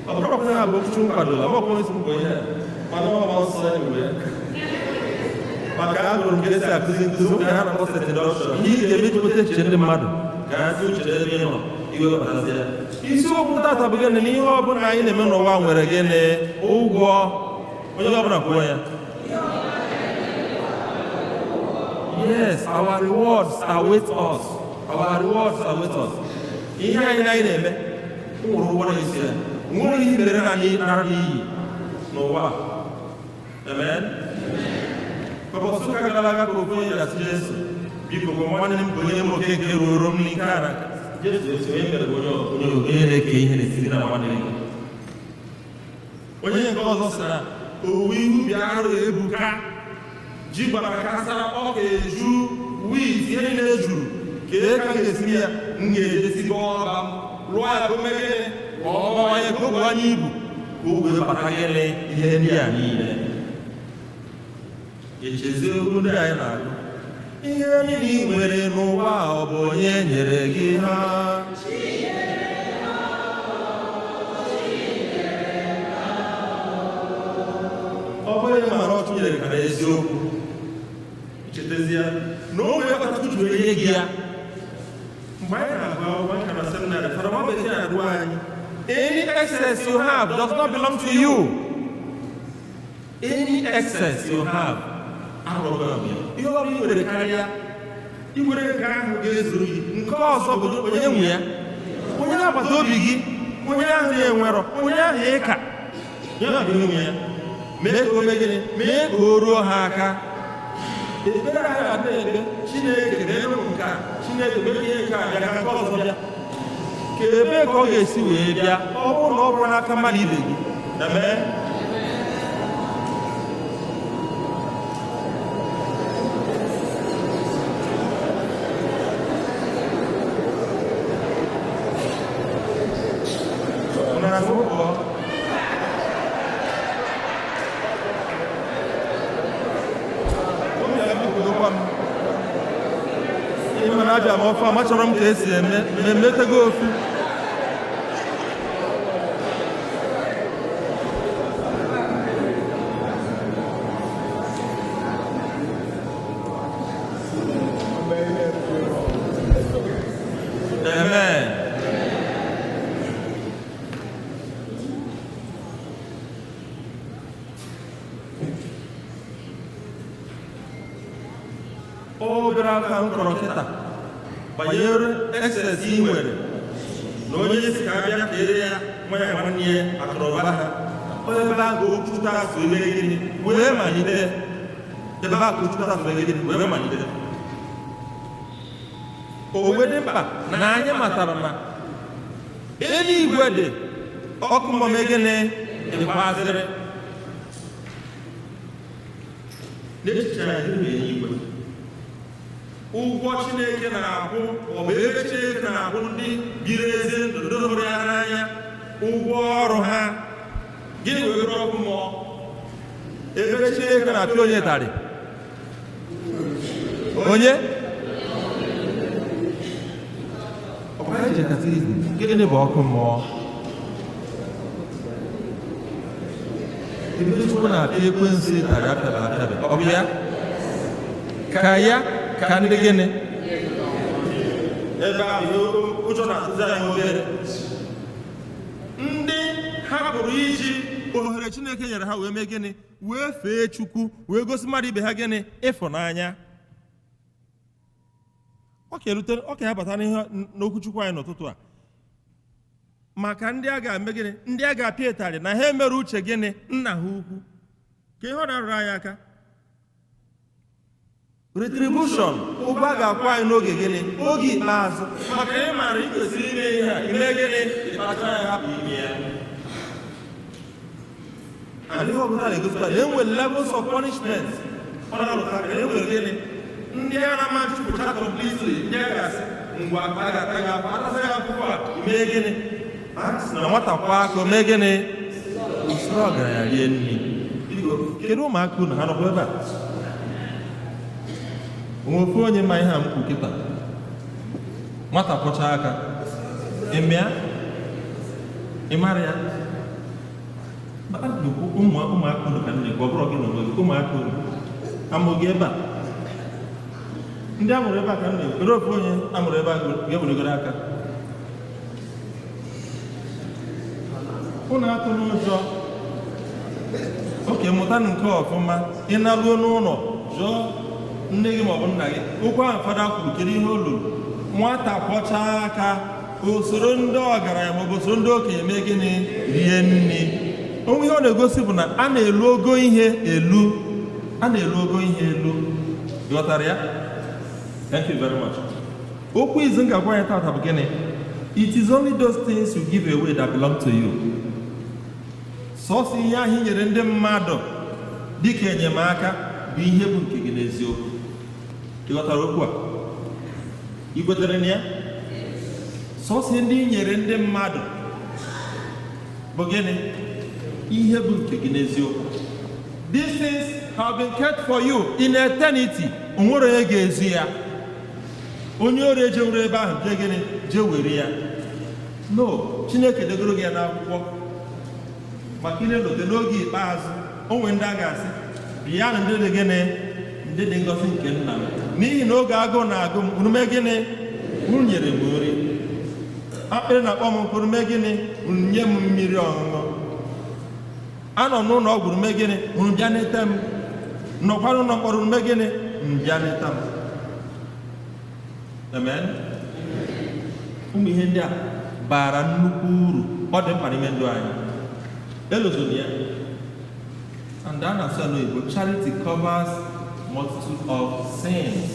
Ọ bụrụkwa ha bụ okwu nkwadola, ọ bụrụkwa isi nkwa ihe a, mana ọ bụ nsọ ya wee. Maka agụrụ m ka esi akụzi nkụzi, ụka ha na-akpọ set induction, ihe ị ga-eme iji nweta echiche ndị mmadụ ka ha si uche n'ebe ị nọ, iwe batazie ya. Isiokwu tata bụ gịnị? Na ihe ọbụla anyị na-eme n'ụwa nwere gịnị? Ụgwọ. Onye ọbụla kwuo ya. Yes, our rewards await us. Our rewards await us. Ihe anyị na-eme, nwere ụgwọ na-esi ya. Nwere ihe mere na anyị nara n'iyi n'ụwa. Amen. Ụbọchị ụka gara aga ka ofu onye ga-asị Jesu, biko bụ nwanne m bụ onye m oke nke ruoro m n'ike a na Jesu esi onye mere bụ onye onye na-eke ihe n'etiti na nwanne gị. Onye nke ọzọ sị na owuwe ihe ubi arụ ebuka, ji gbara kasara ọka eju, wit ihe niile juru, kee ka m ga-esi ya, m ga-ejesi gọọ ọba m, lụọ ya ka o mee gịnị? Ka ọ bawanye, ka o buwanye ibu, ka o wee bata gịnị ihe ndị a niile. Echezie okwu ndị anyị na-agụ. Ihe niile ị nwere n'ụwa ọ bụ onye nyere gị ha? Ọ bụghị mara ọchụ nyere ka n'eziokwu. Chetezie na o nwere kpatara Chukwu ji wee nye gị ya. Mgbe anyị na-agụ akwụkwọ anyị ka na seminarị, Fada nwa bekee na-agwa anyị, any excess you have does not belong to you. Any excess you have, arụghị m ya. Ihe ọ bụla ị nwere karịa, ị nwere nke ahụ ga-ezuru gị, nke ọzọ bụ onye nwe ya, onye agbata obi gị, onye ahụ na-enwerọ, onye ahụ ịka ya bụ onye nwe ya. Mee ka o mee gịnị? Mee ka o ruo ha aka. Ekpere anyị na-adị ekpe, Chineke meere m nke a, Chineke mee ihe nke a bịa ka nke ọzọ bịa. Ka ebee ka ọ ga-esi wee bịa ọ bụrụ na ọ bụrụ n'aka mmadụ ibe gị? Amen. Unu na-asị m pụọ? Obi abịakwudokwa m. Ịma na abịa m ọfụ, amachọrọ m ka esi eme, ma emetego ofu. Amen. Obere aka m kọrọ kịta banyere excess ị nwere na onye si ka abịa ka ere ya nwa ya nwanne ya akụnụba ha, ebe ahụ okwuchukwu asụ eme gịnị wee malite, ebe ahụ okwuchukwu asụ eme gịnị wee malite. O wee dị mkpa na anyị matara na eluigwe dị ọkụ mmụọ mee gịnị dịkwazịrị n'echiche anyị dị n'eluigwe. Ụgwọ Chineke na-akwụ, ọ bụ ebe Chineke na-akwụ ndị biri ezi ndụ, ndị hụrụ ya n'anya, ụgwọ ọrụ ha. Gịnị wee ọkụ mmụọ? Ebe Chineke na-apịa onye tarị. Onye? Gịnị bụ ọkụ mmụọ? Ebe Chukwu na-apịa ekwensu ịtarị apịabe apịabe, ọ bụ ya? Ka ya ka ndị gịnị? Ebe ahụ ihe ụjọ na-atụzi anyị obere. Ndị hapụrụ iji ohere Chineke nyere ha wee mee gịnị? Wee fee Chukwu, wee gosi mmadụ ibe ha gịnị? Ịfụnanya. Ọ ka ya bata n'ihe n'okwu Chukwu anyị n'ụtụtụ a. Maka ndị a ga-eme gịnị? Ndị a ga-apịa ịtarị na ha emere uche gịnị? Nna ha ukwu. Ka ihe ọ na-arụrụ anyị aka. Retribution, ụgwọ a ga-akwụ anyị n'oge gịnị? Oge ikpeazụ. Maka ị maara ị kwesịrị ime ihe a, ime gịnị? Ịkpacha ya hapụ ime ya. And ihe ọbụla na-egosipụta na enwere levels of punishment. Ọ na-arụta aka na enwere gịnị? Ndị a na-ama nchụpụcha completely, ndị a ga-asị ngwa a ga-ata gị afọ, atasa gị akwụkwọ a, ime gịnị? A sị na nwata kwa aka o mee gịnị? Usoro ọgaranya rie nri. Biko, kedu ụmụaka unu ha nọkwa ebe a? Onwe ofu onye ma ihe a m kwu kịta. Nwata kwọcha aka. Ị mịa? Ị mara ya? Ụmụaka unu ka m na-ekwu, ọ bụrụ gị na onwe gị, ụmụaka unu. Amụ gị ebe a. Ndị a mụrụ ebe a ka m na-ekwu. Kedu ofu onye a mụrụ ebe a ga-eweregoro aka? Unu atụ n'ụjọ. Oke, mụtanụ nke ọfụma. Ị naruo n'ụlọ, jụọ nne gị maọbụ nna gị, okwu ahụ fada kwuru, kedu ihe o luru? Nwata kwọchaa aka, usoro ndị ọgaranya maọbụ usoro ndị okenye mee gịnị? Rie nri. Onwe ihe ọ na-egosi bụ na a na-elu ogo ihe elu. A na-elu ogo ihe elu. Ghọtara ya? Thank you very much. Okwu izu m ga-agwa anyị tata bụ gịnị? It is only those things you give away that belong to you. Sọsọ ihe ahụ i nyere ndị mmadụ dịka enyemaka bụ ihe bụ nke gị n'eziokwu. Ị ghọtara okwu a? Ị kwetere na ya? Sọsọ ndị i nyere ndị mmadụ bụ gịnị? Ihe bụ nke gị n'eziokwu. These things have been kept for you in eternity. O nwere onye ga-ezu ya. Onye ọrụ ejewuru ebe ahụ jee gịnị? Jee were ya. No, Chineke degoro gị ya n'akwụkwọ. Maka ile lote n'oge ikpeazụ, o nwere ndị a ga-asị, bịanụ ndị dị gịnị? Ndị dị ngọzi nke nna m, n'ihi na oge agụụ na-agụ m, unu mee gịnị? Unu nyere m nri. Akpịrị na-akpọ m nkụ, unu mee gịnị? Unu nye m mmiri ọṅụṅụ. Anọ n'ụlọ ọgwụ, unu mee gịnị? Unu bịa neta m. Nọkwa n'ụlọ mkpọrọ, unu mee gịnị? Unu bịa neta m. Amen. Ụmụ ihe ndị a bara nnukwu uru, ọ dị mkpa n'ime ndụ anyị. Elozona ya. And a na-asụ ya n'oyibo, charity covers multitude of sins.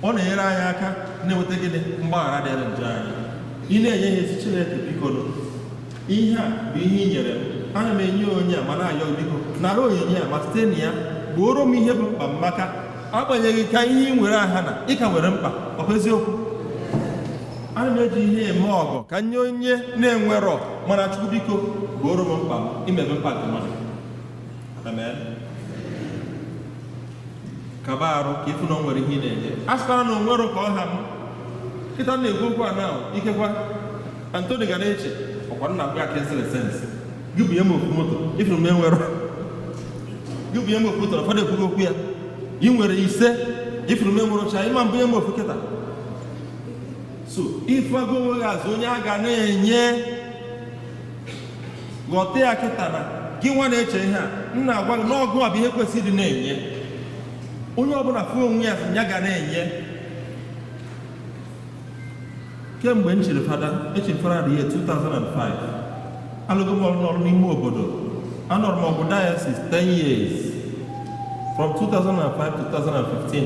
Ọ na-enyere anyị aka na-enweta gịnị? Mgbaghara dịrị njọ anyị. Ị na-enye ha ezi Chineke, biko nụ, ihe a bụ ihe ị nyere m, ana m enye onye a ma na-ayọ gị, biko nara onyinye a ma site na ya gbuoro m ihe bụ mkpa m, maka agbanyeghị ka ihe ị nwere aha na ị ka nwere mkpa. Ọ bụ eziokwu. Ana m eji ihe eme ọgọ ka nye onye na-enwerọ, mana Chukwu, biko gbuoro m mkpa m, imebe mkpa nke mmadụ. Amen. Kaba arụ ka ịfụ na o nwere ihe ị na-enye. A sịkwara na o nwero ka ọ ha m kịta na-ekwu okwu a na ikekwa Antoni ga na-eche ọkwa nna gwa Kingsley sense gị bụ ihe m ofu moto ifuru m enwero gị bụ ihe m ofu moto. Ụfọdụ ekwughị okwu ya. Ị nwere ise, ifuru m enwero cha ịma mbụ ihe m ofu kịta. So ịfụgo onwe gị azụ onye a ga na-enye, ghọta ya kịta na gị nwa na-eche ihe a m na-agwa gị n'ọgụ a bụ ihe kwesịrị ịdị na-enye. Onye ọbụla fụ onwe ya sị ya ga na-enye. Kemgbe m chiri fada, echiri fada dị ihe 2005, alụgo m ọrụ n'ọrụ n'ime obodo. Anọrọ m ọgụ diocese 10 years, from 2005 to 2015.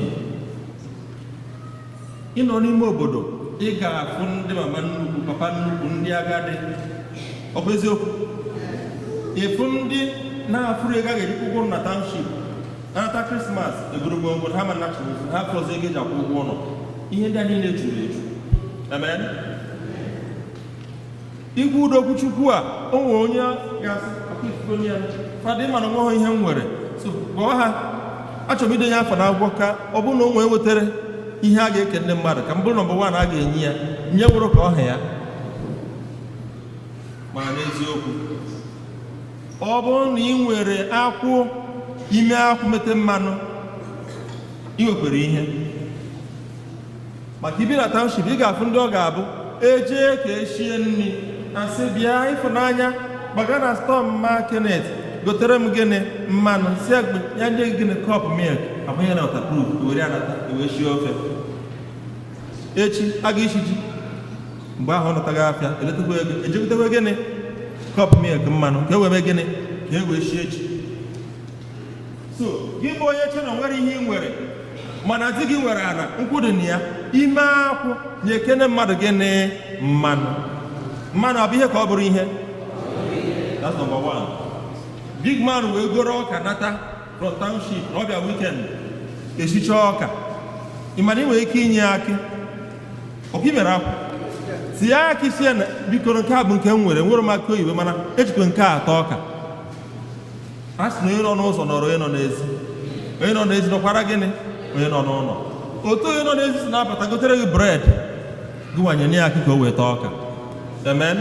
Ịnọ n'ime obodo, ị ga-afụ ndị mama nnukwu, papa nnukwu, ndị agadi. Ọ bụ eziokwu. Ịfụ ndị na-afụrụ ego a ga-eji kwụ ụgwọ ụlọ na township, anata Krismas egoro gwongwo ha, ma na ha fọrọzi ego eji akwụ ụgwọ ụlọ. Ihe ndị a niile juru eju. Amen. Ikwu udo okwuchukwu a, o nwere onye ga-asị akwa ifugo ya fada, ịma na onweghị ihe m nwere, so gwa ha achọrọ m idenye afọ n'akwụkwọ ka ọ bụrụ na o nwee wetara ihe a ga-eke ndị mmadụ, ka m bụrụ number one a ga-enye ya nye nwụrụ ka ọha ya. Mana n'eziokwu, ọ bụrụ na ị nwere akwụ ime akwụ mete mmanụ, ị nwekwara ihe. Maka ibi na township, ị ga-afụ ndị ọ ga-abụ ejee ka eshie nri, asị bịa ịfụnanya, gbaga na store mma Kenneth, gotere m gịnị? Mmanụ. Si egbe ya nye gị gịnị? Cup milk abụnye na waterproof, were anata wee shie ofe. Echi aga ishi ji, mgbe ahụ ọ nataghị afịa, eletakwa ego ejegotekwa gịnị? Cup milk, mmanụ, ka e wee mee gịnị? Ka e wee shie ji. So gị bụ onye che na o nwere ihe ị nwere, mana di gị nwere ala nkwụ dị na ya, ime akwụ nye ekene mmadụ gịnị? Mmanụ. Mmanụ ọ bụ ihe ka ọ bụrụ ihe? That's number one. Big man wee goro ọka nata from township na ọbịa weekend, esicha ọka. Ị mana ị nwere ike inye akị ọka imere akwụ, tinye akị, sie na biko nke a bụ nke m nwere, nwere m akị oyibo, mana ejikwa nke a atọ ọka. A sị na onye nọ n'ụzọ nọrọ onye nọ n'ezi, onye nọ n'ezi nọkwara gịnị? Onye nọ n'ụlọ. Otu onye nọ n'ezi si na-abata gotere gị bread, gị nwanye nye ya akị ka o weta ọka. Amen.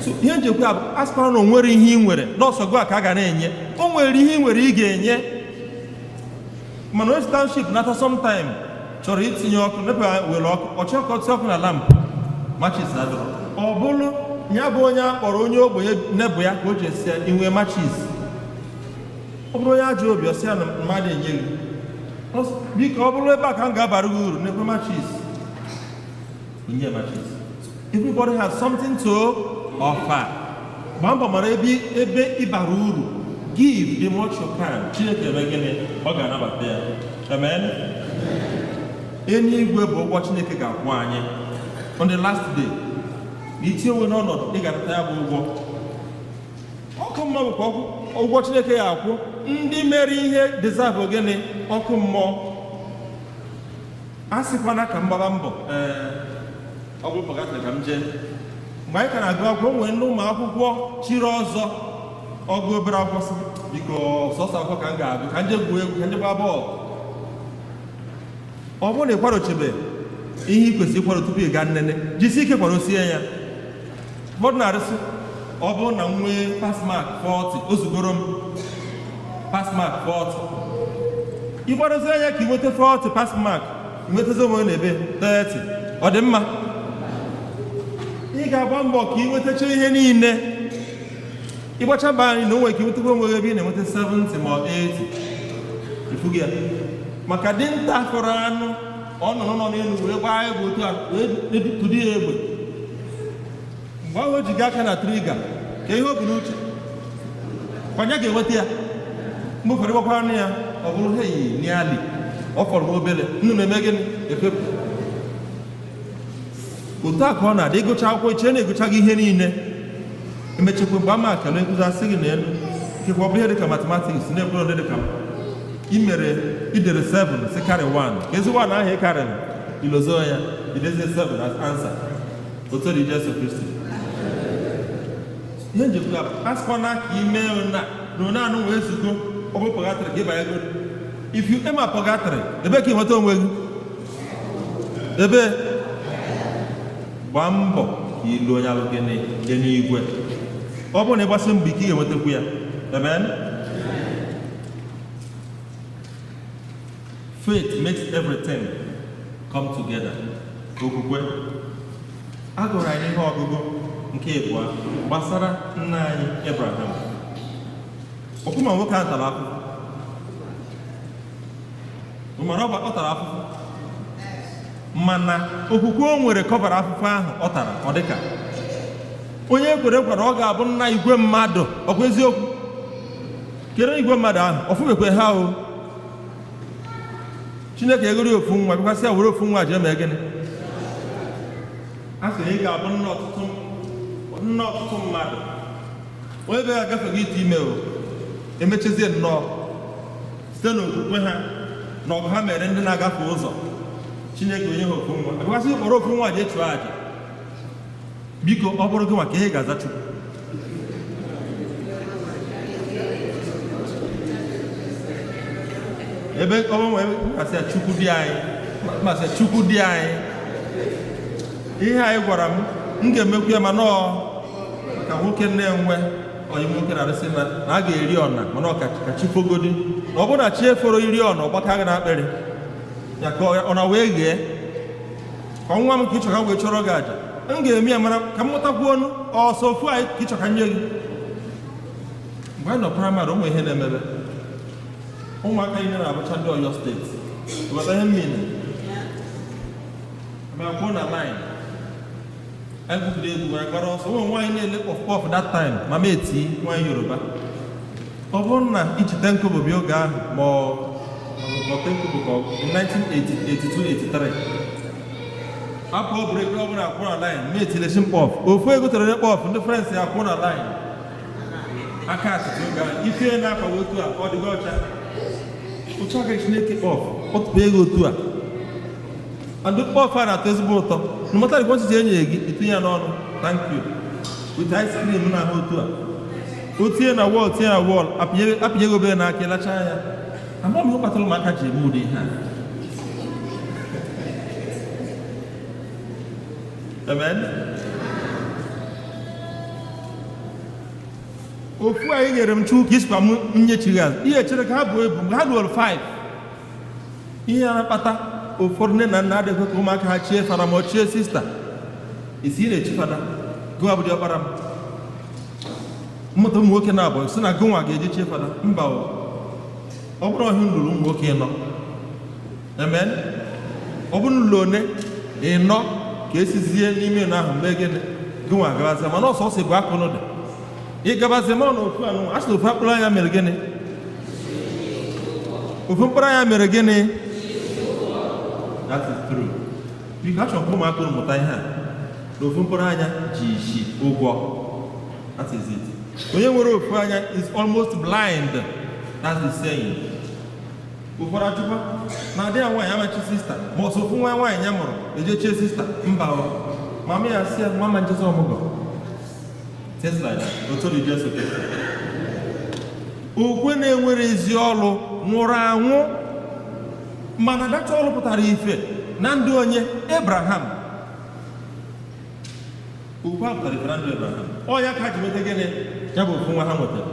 So ihe njekwa bụ, a sịkwara na o nwere ihe ị nwere n'ọsọ gị a ka a ga na-enye. O nwere ihe ị nwere ị ga-enye. Mana onye township nata sometime chọrọ itinye ọkụ, NEPA were ọkụ, ọ chọrọ ka ọ tinye ọkụ na lamp, matches adịrọ. Ọ bụrụ ya bụ onye a kpọrọ onye ogbenye nebụ ya ka o ji esi ya inwe matches. Ọ bụrụ onye ajọ obi, ọsị ya na mmadụ enye gị. Biko, ọ bụrụ ebe a ka m ga-abara gị uru, nekwe matches, nye matches. Everybody has something to offer. Gbaa mbọ mara ebe ị bara uru. Give the much you can. Chineke eme gịnị? Ọ ga-anabata ya. Amen. Eluigwe bụ ụgwọ Chineke ga-akwụ anyị on the last day. Na itinye onwe n'ọnọdụ ị ga-anata ya bụ ụgwọ. Ọkụ mmụọ bụkwa ụgwọ Chineke ga-akwụ ndị mere ihe deserve gịnị? Ọkụ mmụọ. A sịkwana ka m gbaba mbọ, ee, ọ bụrụ pọgatịrị ka m jee. Mgbe anyị ka na-agụ akwụkwọ, o nwere ndị ụmụ akwụkwọ chiri ọzọ ọgụ obere akwụkwọ, sị biko, sọsọ akwụkwọ ka m ga-agụ, ka m jee gwuo egwu, ka m jee gbaa bọọlụ. Ọ bụrụ na ị kwadochebe ihe ị kwesịrị ịkwado tupu ị gaa nnene, jisi ike kwadosie ya. Ụfọdụ na-arịsị ọ bụrụ na m nwee pass mark 40, o zugoro m. Pass mark 40. Ịgbadozi anya ka ị nweta 40 pass mark, ị nwetazi onwe na ebe 30. Ọ dị mma? Ị ga-agba mbọ ka ị nwetacha ihe niile. Ịgbacha mbọ anyị na onwe ka ị nwetakwa onwe gị ebe ị na-enweta 70 ma ọ 80. Ifugi ya. Maka dinta fọrọ anụ, ọ nọ nọ n'elu wee gbaa egbe otu a, wee tụrụ ya egbe. Mgbe ahụ o ji gaa aka na triga, ka ihe o bu n'uche, kwanye ga-enweta ya. Mgbe ụfọdụ gbakwara anụ ya, ọ bụrụ hei n'ali, ọ fọrọ obere, nnu na-eme gịnị? Efepụ. Otu a ka ọ na-adị, ịgụcha akwụkwọ iche na-egụcha gị ihe niile. Emechekwa mgbe ama akara nkụzi asị gị n'elu, nkekwa ọ bụ ihe dịka matematiks na-ekwere ndị dịka i mere idere 7 si karị 1, ka ezi 1 ahụ ị karịrị ilozo ya, idezie 7 as answer. Otu dị Jesu Kristi. Ihe njikwa asịkwana ka ime na na anụ wee zugo ọ bụ pọgatrị ka ịbanye go. If you aim at pọgatrị, ebe ka ị nweta onwe gị? Ebe gbaa mbọ ka ilu onye ahụ gị n'igwe. Ọ bụrụ na ị gbasi mbọ ike ị ga-enwetakwu ya. Amen. Faith makes everything come together. Okwukwe. A gụrụ anyị ihe ọgụgụ nke abụọ gbasara nna anyị Abraham. Ọkụma nwoke ahụ tara afụfụ. Mana ọ tara afụfụ. Mana okwukwe o nwere kọvara afụfụ ahụ ọ tara, ọ dịka onye ekwere kwara ọ ga-abụ nna igwe mmadụ. Ọkwa eziokwu? Kere igwe mmadụ ahụ, ọ fụbekwe ha o. Chineke egori ofu nwa, bịkwasị ya were ofu nwa jee mee gịnị? A sị na ị ga-abụ nna ọtụtụ mmadụ. Onye be agafeghị ite ime o, emechezie nnọọ site n'okwukwe ha na ọgụ ha mere ndị na-agafe ụzọ. Chineke onye ha ofu nwa, abịkwasị kpọrọ ofu nwa jee chụọ àjà. Biko, ọ bụrụ gị maka ihe ga-aza Chukwu. Ebe ọ bụ masị Chukwu dị anyị, masị Chukwu dị anyị. Ihe anyị gwara m, m ga-emekwu ya mana ọ ka nwoke na-enwe onye nwoke na-arịsị na a ga-eri ọna, mana ọ ka chi fogodi. Na ọ bụrụ na chi eforo iri ọna, ọ gbaka gị n'akpịrị. Ya ka ọ na wee ghee. Ka nwa m ka ị chọrọ ka m wee chọrọ gị àjà. M ga-eme ya mana ka m mụtakwuo ọnụ ọsọ ofu anyị ka ị chọrọ ka nye gị. Mgbe anyị nọ praịmarị, ụmụ ihe na-emebe. Ụmụaka niile na-abụcha ndị Ọyọ steeti. Ghọta ihe mmiri. Ma kwuo na line. Anyị gwugide egwu ma gbara ọsọ. Ụmụ nwaanyị na-ele kpọf kpọf that time, mama eti nwaanyị Yoruba. Ọ bụrụ na ichite nkobo bịa oge ahụ ma ọ tenkobo ka ọ in 1982-83. Apụ breki ọ bụla akwụ na line, ma etilesi mkpọf. Ofu ego tere kpọf, ndị French akwụ na line. Aka atụtụ oge ahụ, ife na-akwago otu a, ọ dịgo ọcha. Otu aka Chineke kpọf, ọ tụpụ ego otu a. And kpọf a na-atọ ezigbo ụtọ. No matter the quantity enye gị, itinye ya n'ọnụ, thank you. With ice cream na ahụ otu a. O tinye na wọl, tinye na wọl, apịnye ego obere n'aka, ịlachaa ya. Ama m ihe kpatara ụmụaka ji eme ụdị ihe a. Amen. Ofu anyị nyere m Chukwu ka isikwa m nyechighị azụ. Ihe chere ka ha bụ ebu mgbe ha ruoro 5. Ihe a na-akpata ụfọdụ nne na nna adịghị ka ụmụaka ha chie fada ma ọ chie sista. Isi ị na-echi fada, gụnwa bụ diọkpara m. Mmụta ụmụ nwoke na-abụ si na gụnwa ga-eji chie fada. Mba o. Ọ bụrụ ọhịa nlụrụ ụmụ nwoke ịnọ. Amen. Ọ bụrụ nlụ one ịnọ ka esizie n'ime ụlọ ahụ mgbe gịnị gụnwa gabazie, mana ọsọ ọsọ bụ akụnụ dị. Ị gabazie ma ọ na ofu anụ a sị na ofu mkpụrụ anya mere gịnị? Ofu mkpụrụ anya mere gịnị? That is true. Biko achọrọ ka ụmụaka unu mụta ihe a. Na ofu mkpụrụ anya ji isi ụgwọ. That is it. Onye nwere ofu anya is almost blind. That's the saying. Ụfọdụ achụkwa na adị ya nwaanyị amachi sista ma ọsọ ofu nwa nwaanyị ya mụrụ eje chie sista. Mba o. Mama ya sị ya mama njezi ọmụgwọ. Things like that. Otu dị Jesu Kristi. Okwe na-enwere ezi ọlụ nwụrụ anwụ, mana dacha ọlụ pụtara ife na ndụ onye Abraham. Okwe a pụtara ife na ndụ Abraham. Ọ ya ka ji nweta gịnị? Ya bụ ofu nwa ha nwetara.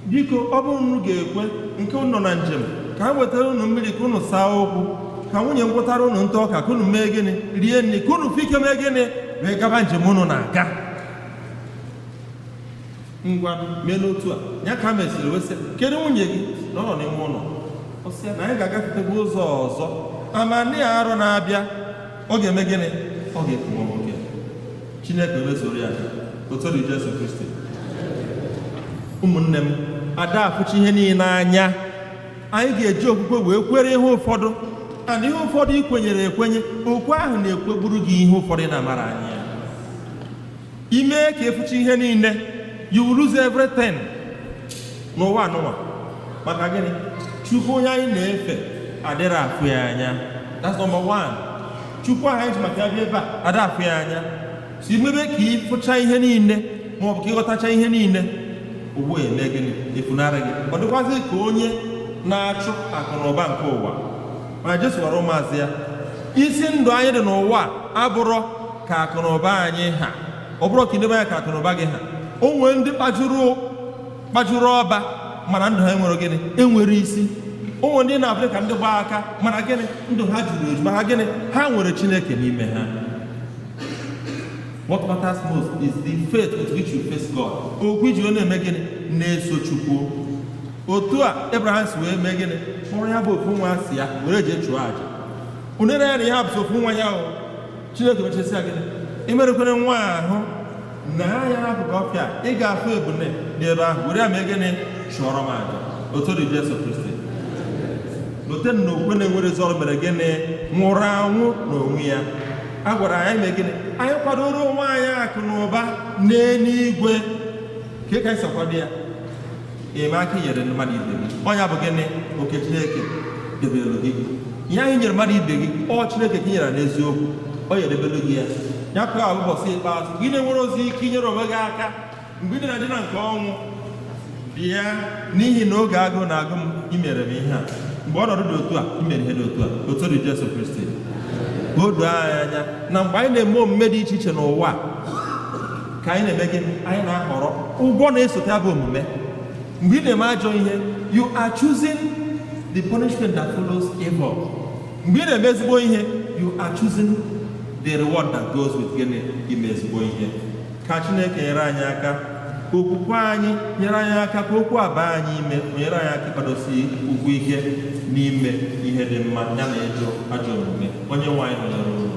Biko ọ bụrụ unu ga-ekwe nke unu nọ na njem, Ka m wetara unu mmiri ka unu saa ụkwụ, ka nwunye m gwụtara unu ntụ ọka ka unu mee gịnị, rie nri, ka unu fike mee gịnị, wee gaba njem unu na-aga. Ngwa mee n'otu a ya ka mesịrị wee sị, kedu nwunye gị na ọ nọ n'ime ụlọ? Ọ sị na anyị ga-agafetekwa ụzọ ọzọ, ama ndị arụ na-abịa, ọ ga-eme gịnị? Ọ ga-ekwu nwa nwoke. Chineke emesoro ya otu dị Jesu Kristi. Ụmụnne m, ada afụchi ihe niile anya. Anyị ga-eji okwukwe wee kwere ihe ụfọdụ, and ihe ụfọdụ ị kwenyere ekwenye, okwu ahụ na-ekwegburu gị ihe ụfọdụ na-amara anya ya. Ime ka efuchi ihe niile, you will lose everything n'ụwa anụwa. Maka gịnị? Chukwu onye anyị na-efe adịrị afụ ya anya. That's number one. Chukwu ahụ anyị ji maka ya bịa ebe a ada afụ ya anya. So imebe ka ị fụcha ihe niile ma ọ bụ ka ịghọtacha ihe niile, ugbu a eme gịnị? Efunarị gị. Ọ dịkwazị ka onye na-achụ akụ na ụba nke ụwa. Mana Jesu gwara ụmụazị ya, isi ndụ anyị dị n'ụwa abụrọ ka akụ na ụba anyị ha, ọ bụrụ ka idebe anya ka akụ na ụba gị ha. O nwee ndị kpajuru ọba mana ndụ ha enwere gịnị? Enwere isi. O nwere ndị na-abụrị ka ndị gbaa aka mana gịnị? Ndụ ha juru eju. Maka gịnị? Ha nwere Chineke n'ime ha. What matters most is the faith with which you face God. Okwu iji na-eme gịnị? Na-eso Chukwu. Otu a Abraham si wee mee gịnị? Kpọrọ ya bụ ofu nwa si ya were jee chụọ aja. Unere ya na ihe abụsị ofu nwa ya o. Chineke mechasịa gịnị? Imerekwere nwa ahụ na ya n'akụkụ ọfịa, ị ga-afụ ebune n'ebe ahụ were ya mee gịnị? Chụọrọ m aja. Otu dị Jesu Kristi. Lote na okwe na-enwere ọrụ mere gịnị? Nwụrụ anwụ n'onwe ya. A gwara anyị mee gịnị? Anyị kwadoro onwe anyị akụ na ụba n'eluigwe. Ka ka anyị si akwado ya? Enyemaka nyere mmadụ ibe gị. Ọnya bụ gịnị? Oke Chineke debere gị. Ihe anyị nyere mmadụ ibe gị, ọ Chineke ka nyere n'eziokwu, ọ ya edebelu gị ya. Ya ka ụbọchị ikpeazụ gị na-enwere ozi ike inyere onwe gị aka mgbe ị na-adị na nke ọnwụ bịa, n'ihi na oge agụụ na-agụ m imere m ihe a. Mgbe ọnọdụ dị otu a, imere ihe dị otu a. Otu dị Jesu Kristi. Ka o doo anyị anya na mgbe anyị na-eme omume dị iche iche n'ụwa, ka anyị na-eme gịnị? Anyị na-ahọrọ ụgwọ na-esote ya bụ omume. Mgbe ị na-eme ajọ ihe, you are choosing the punishment that follows evil. Mgbe ị na-eme ezigbo ihe, you are choosing the reward that goes with gịnị? Ime ezigbo ihe. Ka Chineke nyere anyị aka, ka okwukwe anyị nyere anyị aka, ka okwu a baa anyị ime, nyere anyị aka ịkwadosi ụkwụ ike n'ime ihe dị mma ya na ịjụ ajọ omume. Onye nwe anyị nọnyere unu.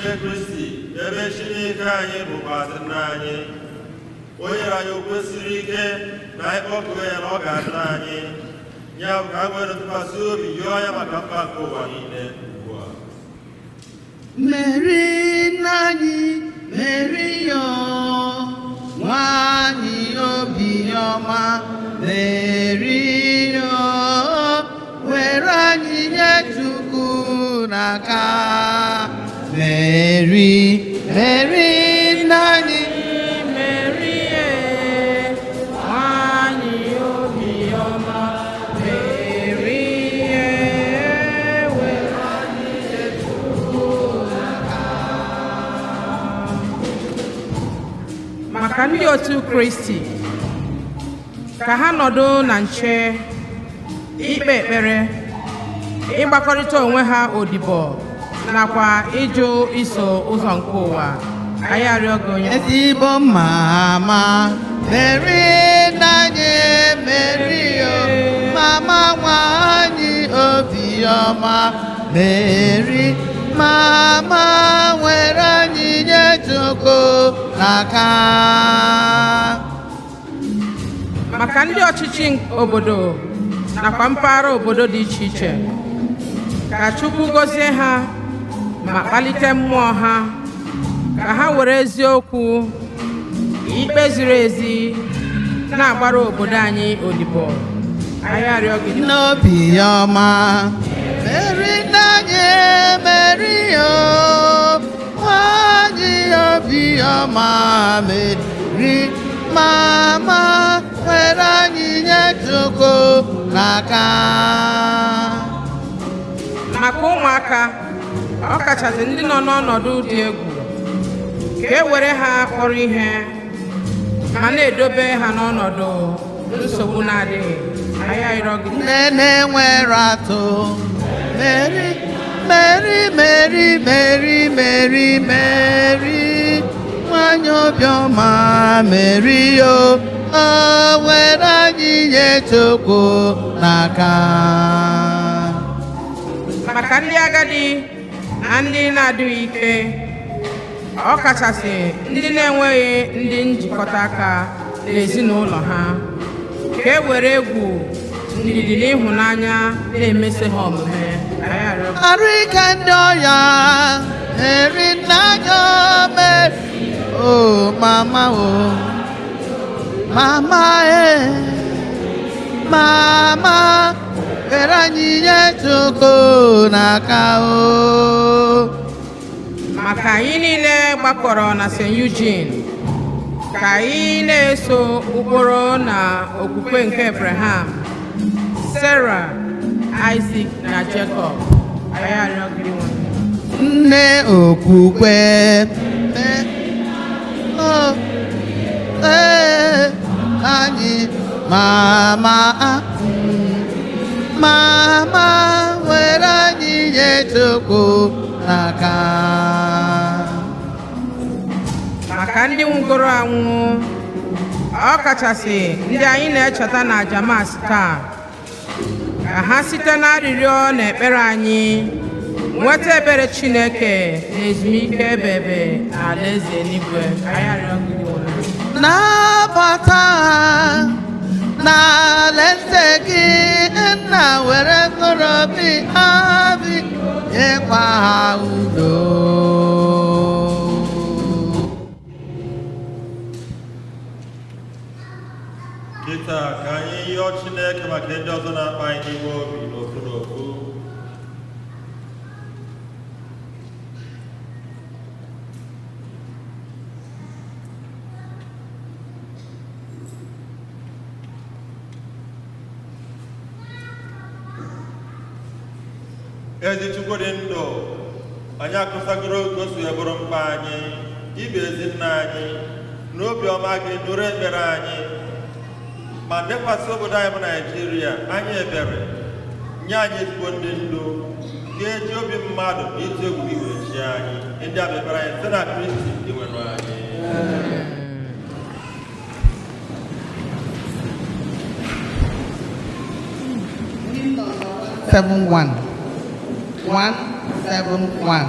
N'ime Kristi, ebe Chineke anyị bụkwazị nna anyị, o nyere anyị okwu siri ike na anyị kpọkuo ya na ọ ga-aza anyị. Ya bụ ka a nwere ntụkwasị obi yọọ ya maka mkpa nke ụwa niile ugbu a. Meri nna anyị, Meri yo, nwanyị obiọma, Meri yo, were anyị nye Chukwu n'aka. Meri, Meri nna anyị, Meri nwanyị obiọma, Meri were anyị nye Chukwu n'aka. Maka ndị otu Kristi, ka ha nọdụ na nche, ikpe ekpere, ịgbakọrịta onwe ha odibo, nakwa ịjụ iso ụzọ nke ụwa. Anyị arịọ gị onye ezigbo mama, Meri nna anyị, Meri o, mama nwanyị obiọma, Meri mama were anyị nye Chukwu n'aka. Maka ndị ọchịchị obodo nakwa mpaghara obodo dị iche iche, ka Chukwu gọzie ha ma kpalite mmụọ ha, ka ha were eziokwu, ikpe ziri ezi na-agbara obodo anyị odibo. Anyị arịọ gị n'obiọma, Meri nna anyị, Meri o, nwanyị obiọma, Meri mama were anyị nye Chukwu n'aka. Maka ụmụaka, ọ kachasị ndị nọ n'ọnọdụ dị egwu, ka e were ha kpọrọ ihe ma na-edobe ha n'ọnọdụ nsogbu na-adịghị. Anyị arịọ gị Nne na-enwere atụ, Meri, Meri, Meri, Meri, Meri, Meri, nwanyị obiọma, Meri o, o were anyị nye Chukwu n'aka. Maka ndị agadi na ndị na-adịghị ike, ọ kachasị ndị na-enweghị ndị njikọta aka n'ezinụlọ ha, ka e were egwu, ndidi na ịhụnanya na-emesi ha omume. Anyị arịọ gị. Arụ ike ndị ọya, Meri nna anyị, Meri o, mama o, mama e, mama were anyị nye Chukwu n'aka o. Maka anyị niile gbakọrọ na St. Eugene, ka anyị na-eso ụkpụrụ na okwukwe nke Abraham, Sarah, Isaac na Jacob. Anyị arịọ gị nwe. Nne okwukwe, o, ee, anyị mama, mama were anyị nye Chukwu n'aka. Maka ndị nwụgoro anwụ, ọ kachasị ndị anyị na-echeta na aja Mass taa, ka ha site n'arịrịọ na ekpere anyị nweta ebere Chineke na ezumike ebe ebe na alaeze eluigwe. Anyị arịọ gị nwe. Nabata ha n'alaeze gị, nna, were mkpụrụ obi ha bi, nyekwa ha udo. Kịta ka anyị yọọ Chineke maka ndị ọzọ na-akpa anyị n'ime obi n'ofu n'ofu. Ezi Chukwu dị ndụ, anyị akụsagoro otu o si wee bụrụ mkpa anyị, ịbụ ezi nna anyị, na obiọma gị nụrụ ekpere anyị ma lekwasị obodo anyị bụ Naijiria anyị ebere, nye anyị ezigbo ndị ndu ga-eji obi mmadụ na ịtụ egwu gị wee chie anyị. Ndị a bụ ekpere anyị site na Kristi Dinwenụ anyị. 71 171.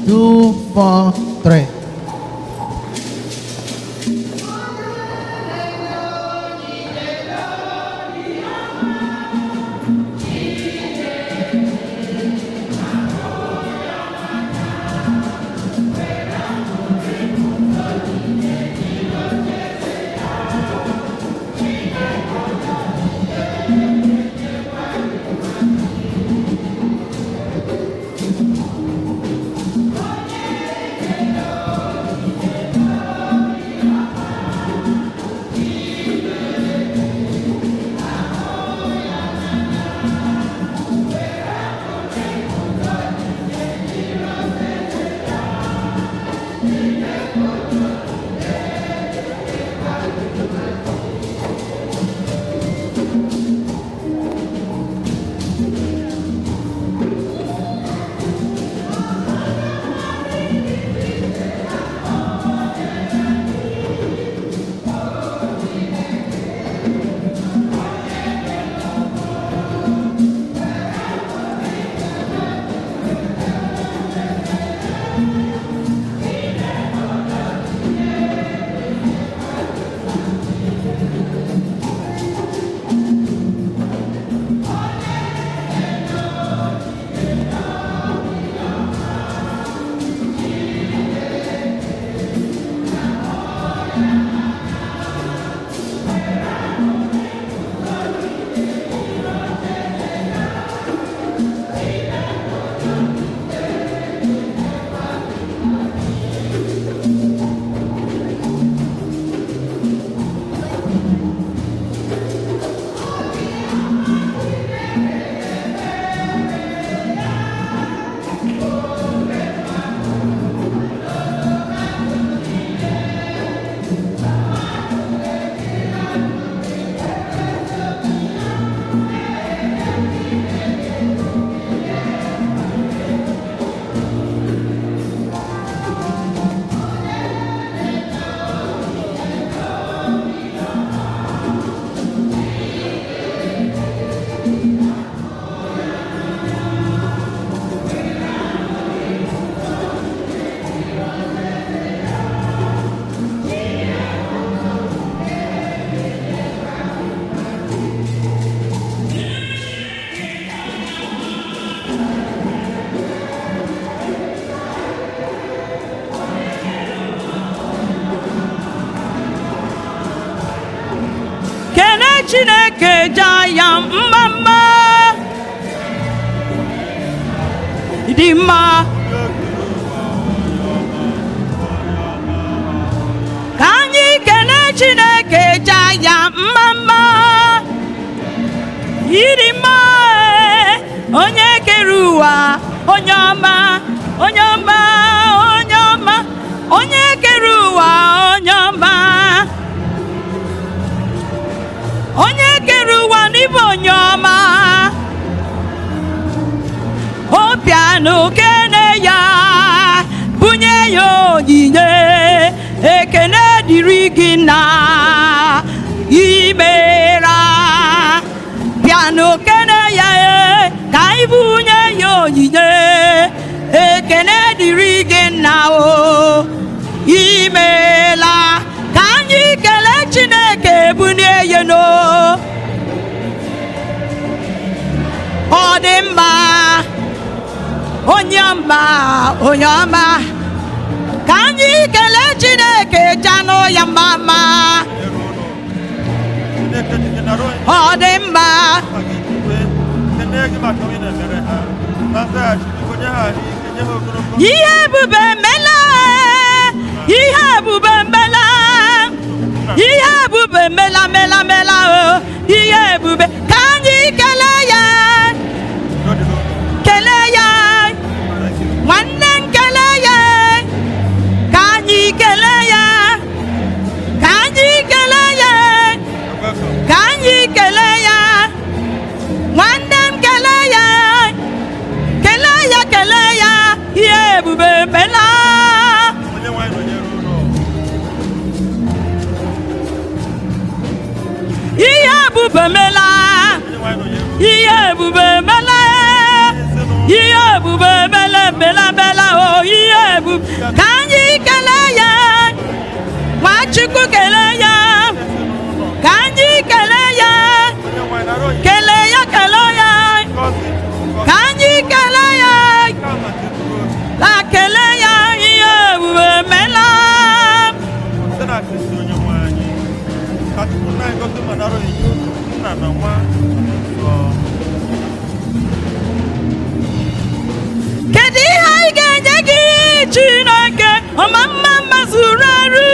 243. Chineke jaa ya mma mma dị mma ka anyị kene Chineke jaa ya mma mma ịdị mma onye kere ụwa onye ọma onye ọma onye ọma onye kere ụwa onye ọma onye kere ụwa n'ịbụ onye ọma obianụ kene ya bunye ya onyinye ekene dịrị gị na imera bịanụ kene ya ka ị bunye ya onyinye ekene dịrị gị na o imela ka anyị kelee Chineke bunie ya no ọ dị mma onye ọma onye ọma ka anyị kelee Chineke janụ ya mma mma ọ dị mma ihe ebube mela ihe ebube mela ihe ebube mela mela mela o ihe ebube ka anyị kelee ya kelee ya nwanne m kelee ya ka anyị kelee ya ka anyị kelee ya ka anyị kelee ya nwanne m kelee ya kelee ya kelee ya ihe ebube mela ihe ebube mela ihe ebube mela ihe ebube mela bela bela o ihe ebube ka anyị kelee ya Nwachukwu kelee ya ka anyị kelee ya kelee ya kelee ya ka anyị kelee ya la kelee ya ihe ebube mela kedu ihe anyị ga-enye gị Chineke ọma mma mma zuru arụ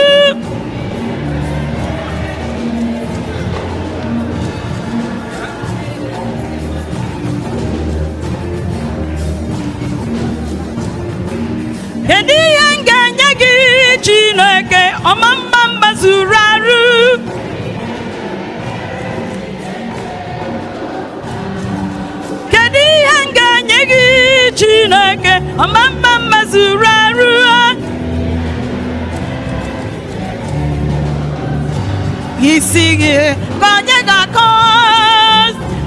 kedu ihe m ga-enye gị Chineke ọma mma mma zuru arụ kedu ihe m ga-enye gị Chineke ọma mma mma zuru arụ isi gị ka onye ga-akọ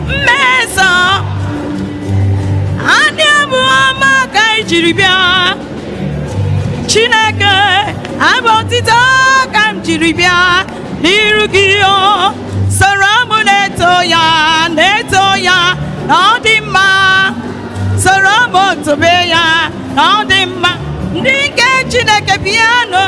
mmeso adị abụ ọma ka ị jiri bịa Chineke abụ otito ka m jiri bịa n'iru gị o soro m na-eto ya na-eto ya na ọ dị mma soro m tobe ya na ọ dị mma ndị nke Chineke bịanụ.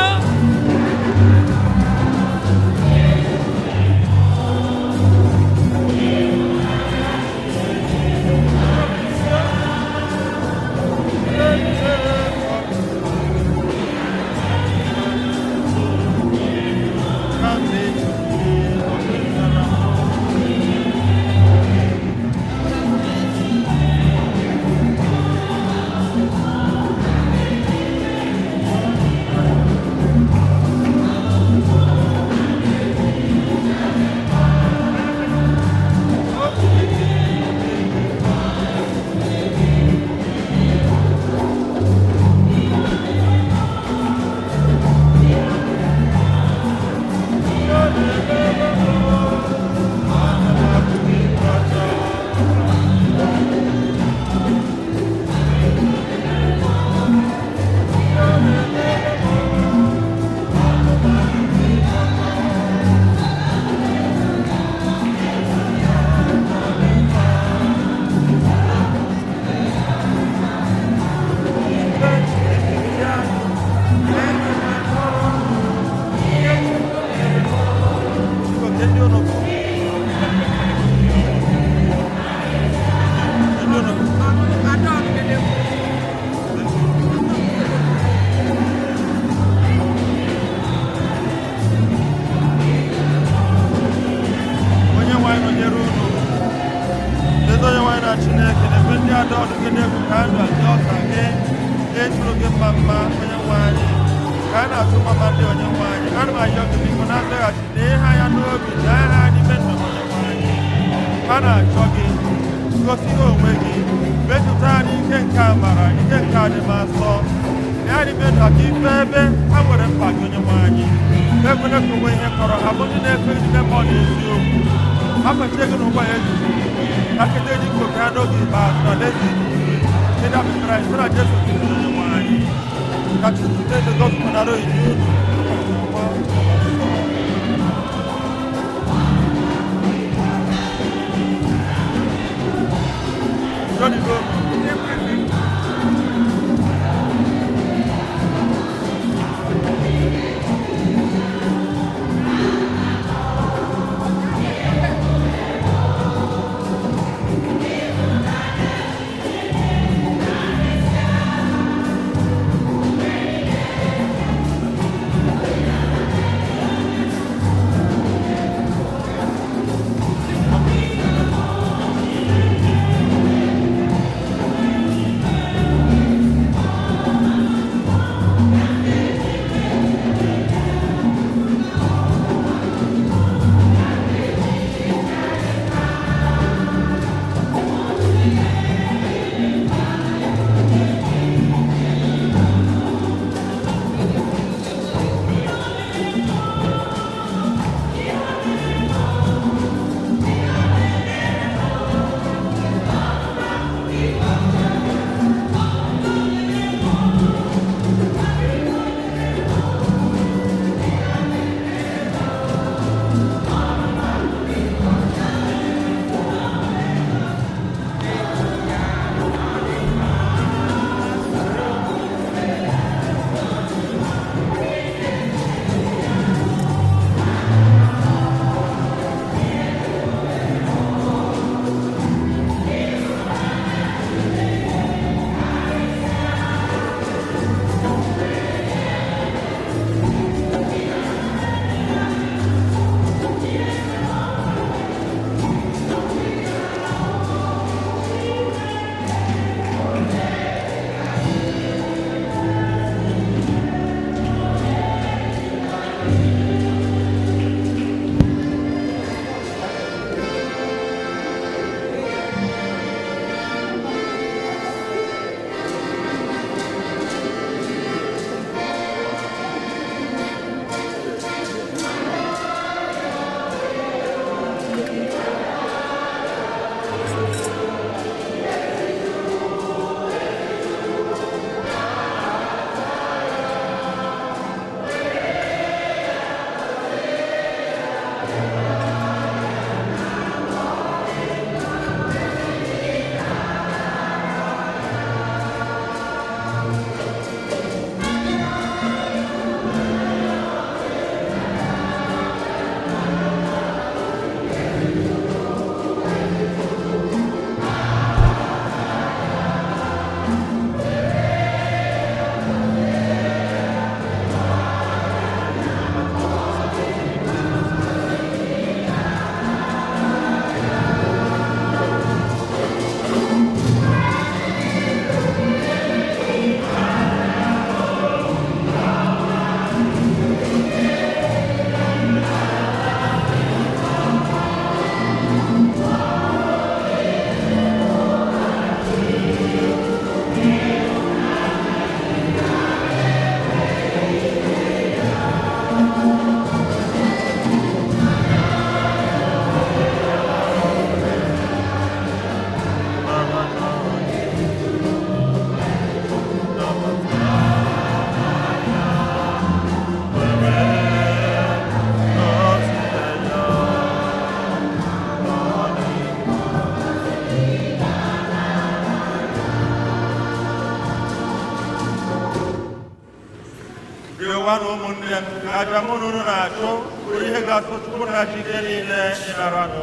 Rịọnụ ụmụnne m ka aja mụ na unu na-achụ bụrụ ihe ga-atọ Chukwu na chi ike niile ịnaranụ.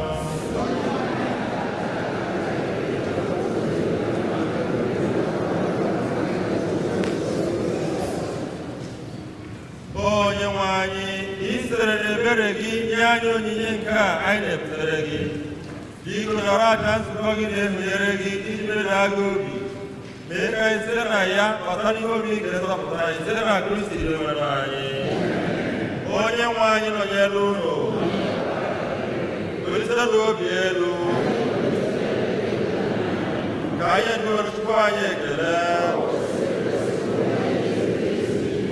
Onye nwe anyị, ị sitere n'ebere gị nye anyị onyinye nke a anyị na-ebutere gị. Biko nọrọ aja nzukọ gị na-ehunyere gị iji medaa gị obi. Mee ka anyị site na ya bata n'ihe obi nke nzọpụta anyị site na Kristi Onyenwe anyị. Onye nwe anyị nọnyere unu. Welitenụ obi elu. Ka anyị nụrụ Chukwu anyị ekele.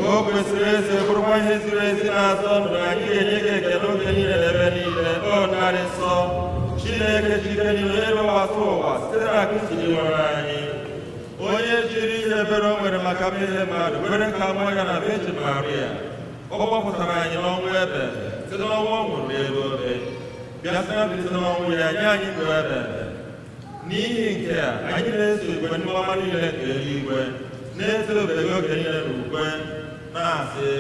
O kwesịrị ezi bụrụkwa ihe ziri ezi na-azọ ndụ anyị ga-enye gị ekele oge niile na ebe niile, o narị nsọ Chineke Chike niile elu ụwa ụwa site na Kristi Onyenwe anyị. Onye jiri ihe ebere o nwere maka mmehie mmadụ kwere ka mụọ ya na Virgin Maria. Ọ gbapụtara anyị n'ọnwụ ebe site n'ọnwụ ọ nwụrụ n'elu obe, bịa site na mbilite n'ọnwụ ya nye anyị ndụ ebe. N'ihi nke a anyị na-eso igwe ndị ọma niile nke eluigwe na-eto ebube gị oge niile n'ukwe na-asị: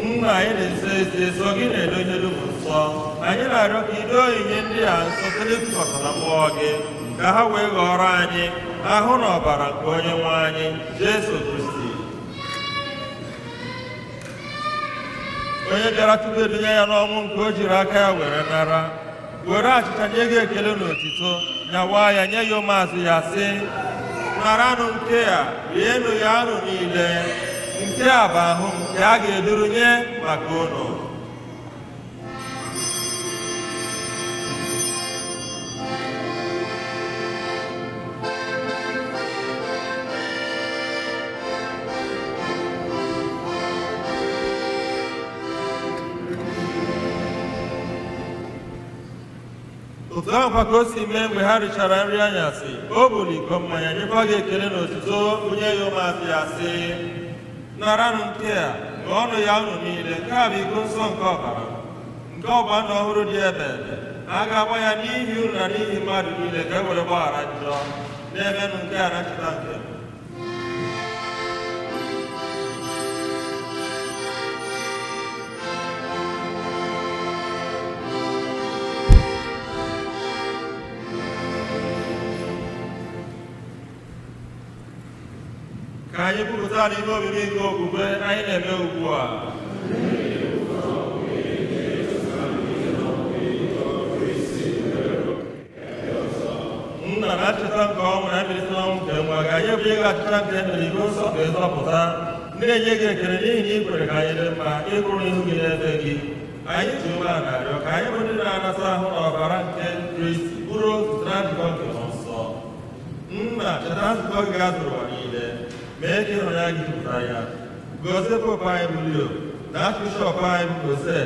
Nna anyị na-esi ezi nsọ gị na-edo ihe dum nsọ. Anyị na-arịọ ka ido onyinye ndị a nsọ site n'ịtụkwasị na mmụọ gị ka ha wee ghọrọ anyị ahụ na ọbara nke onye nwe anyị Jesu Kristi. Onye bịara tupu edunye ya n'ọnwụ nke o jiri aka ya were nara, were achịcha nye gị ekele na otito, nyawa ya nye ya ụmụazụ ya sị: naranụ nke a, rienụ ya anụ niile. Nke a bụ ahụ m nke a ga-eduru nye maka unu. Otu ahụ kwa ka o si mee mgbe ha richara nri anyasị, o buru iko mmanya nyekwa gị ekele na otuto, bunye ya ụmụazụ ya sị: naranụ nke a, ṅụọnụ ya unu niile. Nke a bụ iko nsọ nke ọbara nke ọgba ndụ ọhụrụ dị ebe ebe. A ga-agba ya n'ihi unu na n'ihi mmadụ niile ka e were gbaghara njọ. Na-emenụ nke a na ncheta nke m. Ka anyị kwupụta n'ime omimi nke okwukwe anyị na-eme ugbu a. Nna na ncheta nke ọnwụ na mbilite n'ọnwụ nke nwa gị, anyị ebunye gị achịcha nke ndụ na iko nsọ nke nzọpụta, ndị na-enye gị ekele n'ihi na ị kwere ka anyị dị mma ịkwụrụ n'ihu gị n'ebe gị. Anyị ji umeala na-arịọ ka anyị bụ ndị na-anata ahụ na ọbara nke Kristi bụrụ otu na njikọ nke Mmụọ Nsọ. Nna, cheta nzukọ gị gazuru ụwa niile, mee ka ịhụnanya gị jupụta ya. Gọzie Popu anyị bụ Leo na Achịbishọp anyị bụ Jose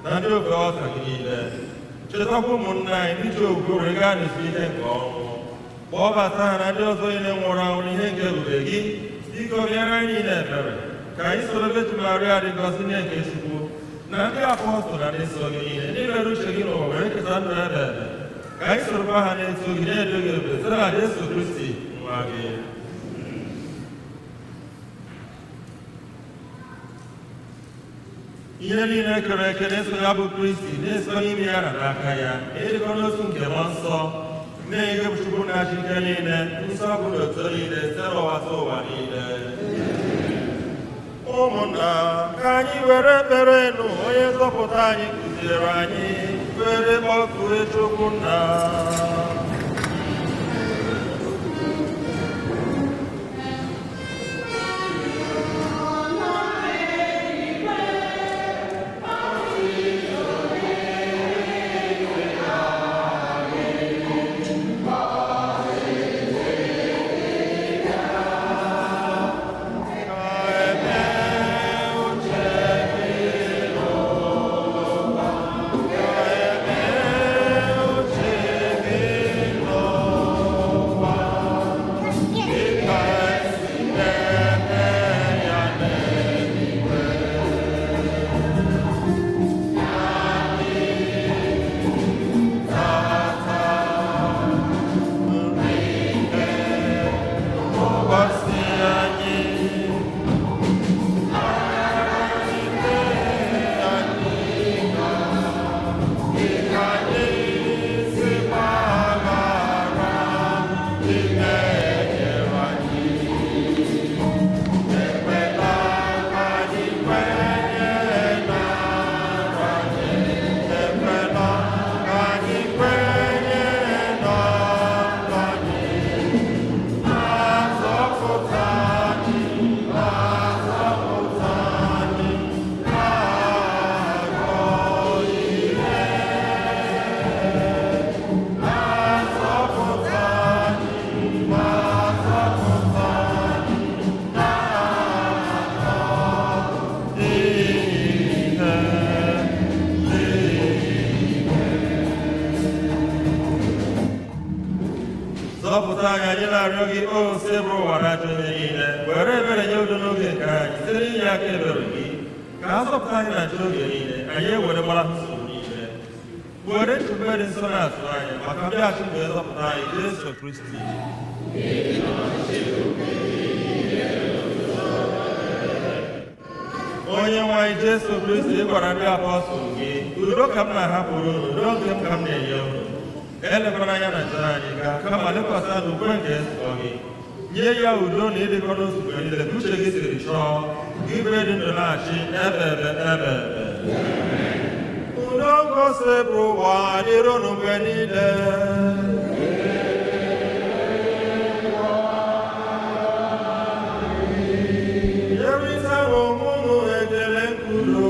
na ndị ofe ọka gị niile. Chetakwa ụmụnna anyị ndị ji okwukwe were gaa n'ezumike nke ọnwụ. Kpọbata ha na ndị ọzọ niile nwụrụ anwụ n'ihe nke ebube gị. Biko bịara anyị niile ebere ka anyị soro Virgin Maria dị ngọzi nne nke Chukwu na ndị apọstụl na ndị nsọ gị niile ndị mere uche gị n'ụwa were keta ndụ ebe ebe. Ka anyị sorokwa ha na-eto gị na-edo gị ebube site na Jesu Kristi nwa gị. Ihe niile kere eke na-eso ya bụ Kristi na-eso n'ime ya na n'aka ya, ịdịkọ n'otu nke Mmụọ Nsọ, na-enye Chukwu na-achị ike niile, nsọpụrụ na otuto niile site n'ụwa ta ụwa niile. Ụmụnna, ka anyị were ekpere nụ onye nzọpụta anyị kụziere anyị, were kpọkue Chukwu nna. Ka eme uche gị. Zọpụta anyị, anyị na-arịọ gị, o sebụrụ ụwa na ajọ ihe niile. Were ebere nye udo n'oge nke anyị site n'inye aka ebere gị. Ka a zọpụta anyị na njọ oge niile, anyị ewere gbalahụ nsogbu niile. Were nchebe dị nsọ na-atụ anya maka mbịaghachi nke nzọpụta anyị, Jesu Kristi. Onye nwe anyị Jesu Kristi, ị gwara ndị apọstụl gị, udo ka m na-ahapụrụ unu, udo nke m ka m na-enye unu. Elekwala anya na njọ anyị ga, kama lekwasị anya n'ukwe nke nzukọ gị. Nye ya udo na ịdịkọ n'otu mgbe niile ka uche gị siri chọọ, gị bụ ịdị ndụ na-achị ebe ebe ebe ebe. Udo ngosi bụ ụwa dịrị unu mgbe niile. Nyerịta onwe unu ekele nke udo.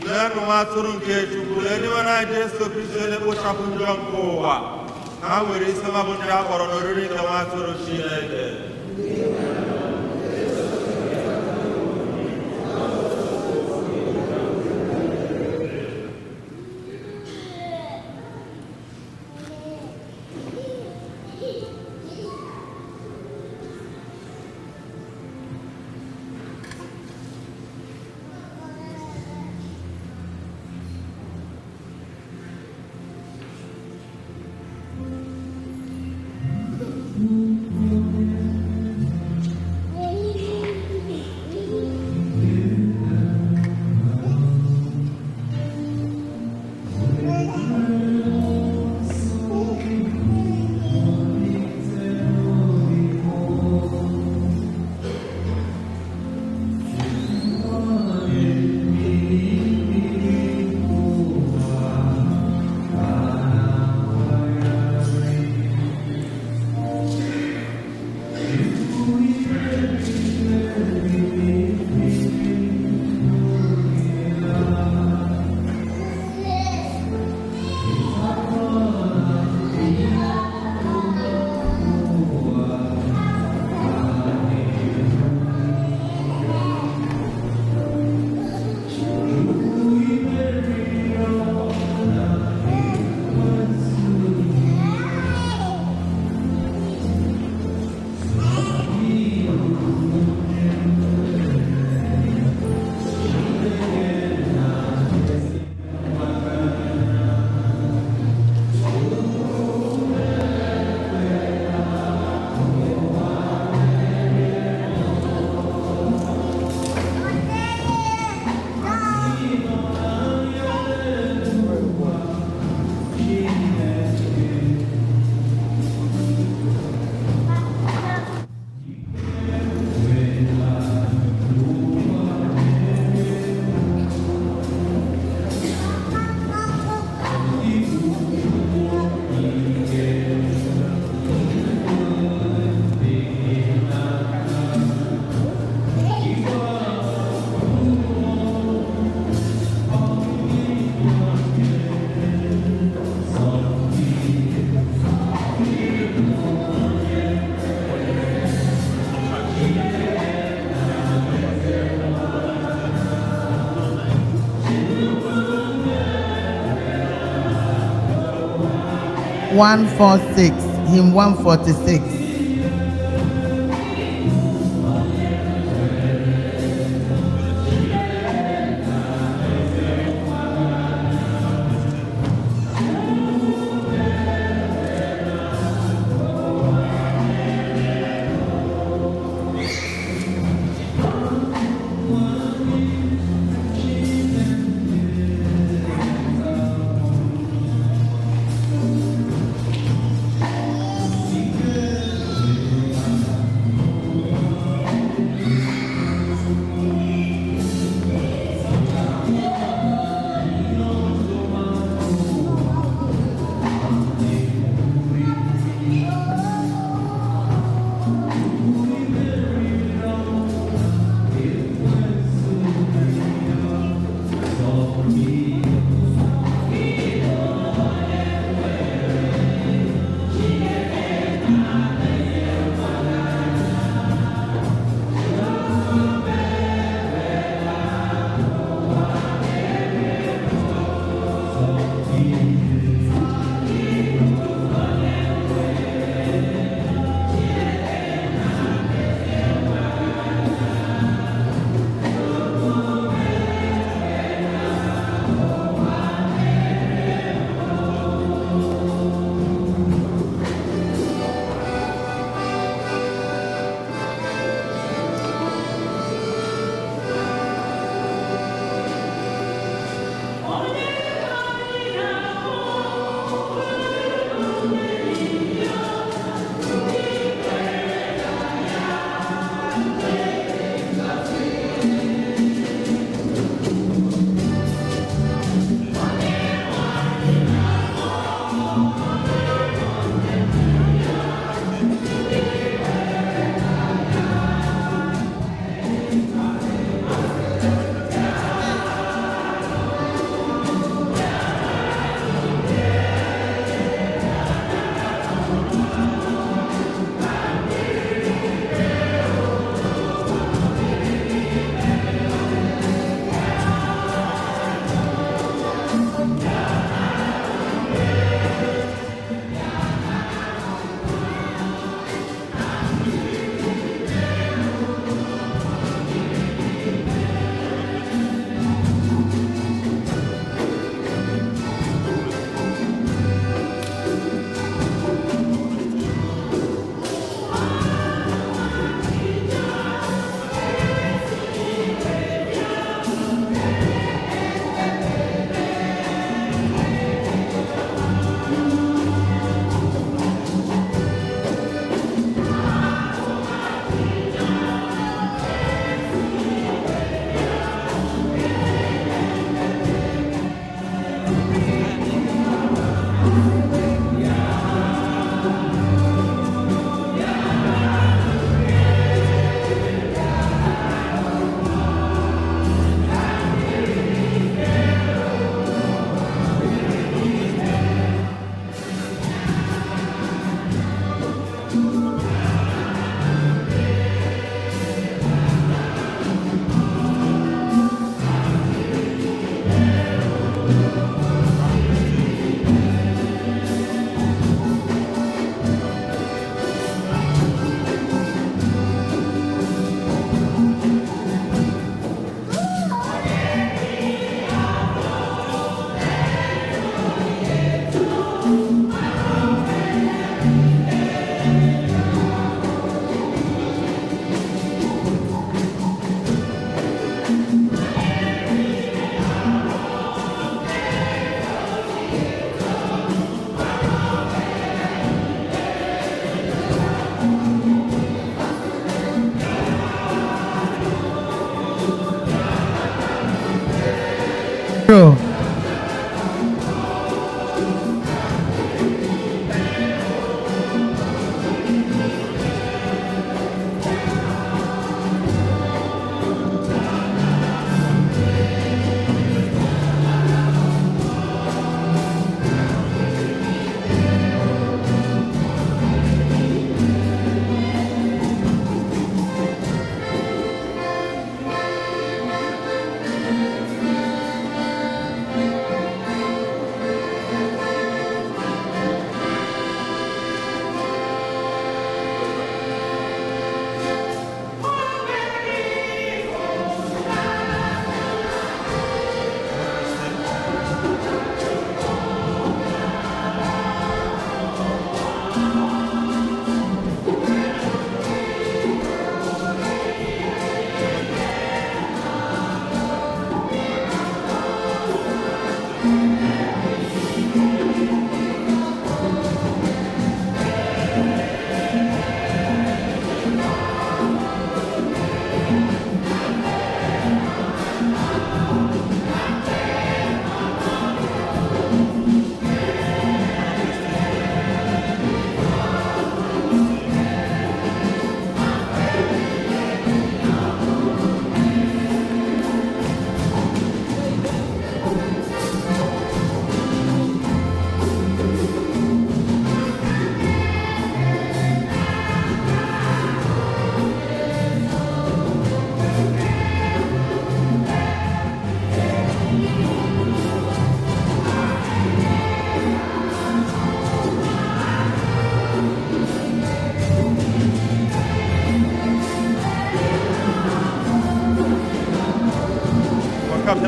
Leenụ nwa atụrụ nke Chukwu, lee ndị nwere anyị Jesu Kristi onye kpochapụ njọ nke ụwa. Ha nwere isi ọma bụ ndị a kpọrọ n'oriri nke nwa atụrụ Chineke. 146, hymn 146.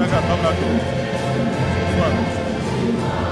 Omega Tabernacle. This one.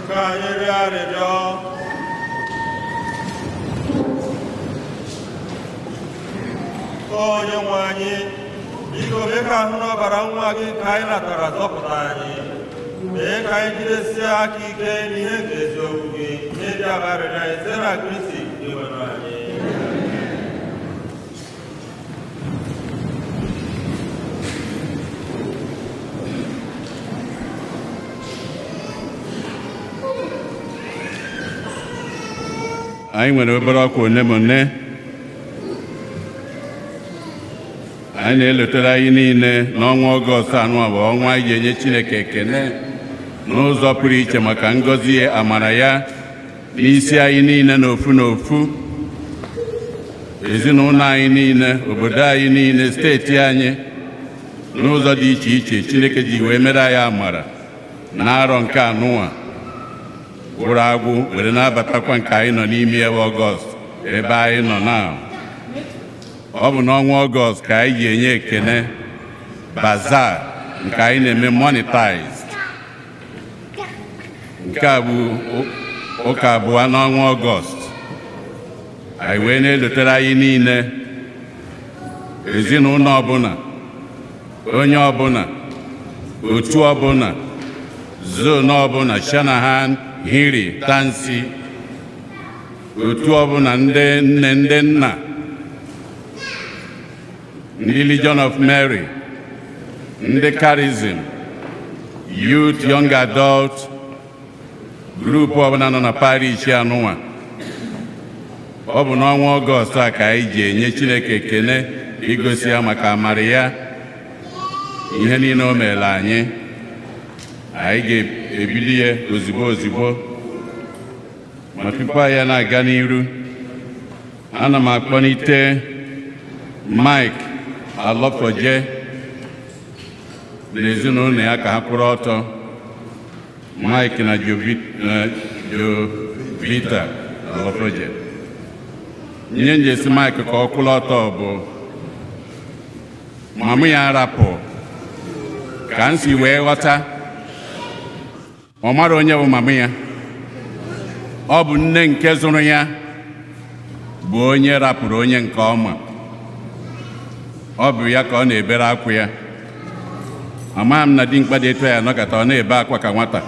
Ka anyị rịọ arịrịọ. Onye nwe anyị, biko mee ka ahụ n'ọbara nwa gị ka anyị natara zọpụta anyị. Mee ka anyị jidesie aka ike n'ihe nke eziokwu gị, ihe dị abarịrị anyị site na Kristi Dinwenụ anyị. Anyị nwere obere ọkwa one ma one. Anyị na-elotere anyị niile n'ọnwa Ọgọst anụ a bụ ọnwa anyị ji enye Chineke ekele n'ụzọ pụrụ iche maka ngọzi ya, amara ya n'isi anyị niile n'ofu n'ofu, ezinụlọ anyị niile, obodo anyị niile, steeti anyị, n'ụzọ dị iche iche Chineke ji wee mere anyị amara n'arọ nke anụwa gwụrụ agwụ were na-abatakwa nke anyị nọ n'ime ebe Ọgọst ebe anyị nọ na. Ọ bụ n'ọnwa Ọgọst ka anyị ji enye ekele bazaar nke anyị na-eme monetized. Nke a bụ ụka abụọ n'ọnwa Ọgọst. Anyị wee na-elotere anyị niile, ezinụlọ ọbụla, onye ọbụla, otu ọbụla, zone ọbụla, Shanahan, Hiri, Tansi, otu ọbụla, ndị nne, ndị nna, Ndị Legion of Mary, ndị Charism, youth, young adult group ọbụla nọ na parish anụnwa. Ọ bụ n'ọnwa Ọgọst a ka anyị ji enye Chineke ekene, igosi ya maka amara ya, ihe niile o meere anyị. Anyị ga-ebido ya ozigbo ozigbo, ma tupu anyị na-aga n'iru, ana m akpọlite Mike Alọfọje na ezinụlọ ya ka ha kwụrụ ọtọ. Mike na Jovita Alọfọje. Ihe njesi Mike ka ọ kwụrụ ọtọ bụ mama ya rapụ ka m si wee ghọta. Ọ mara onye bụ mama ya. Ọ bụ nne nke zụrụ ya bụ onye rapụrụ onye nke ọma. Ọ bụ ya ka ọ na-ebere akwa ya. Amaghị m na dimkpa dị etu ya nọkọta, ọ na-ebe akwa ka nwata.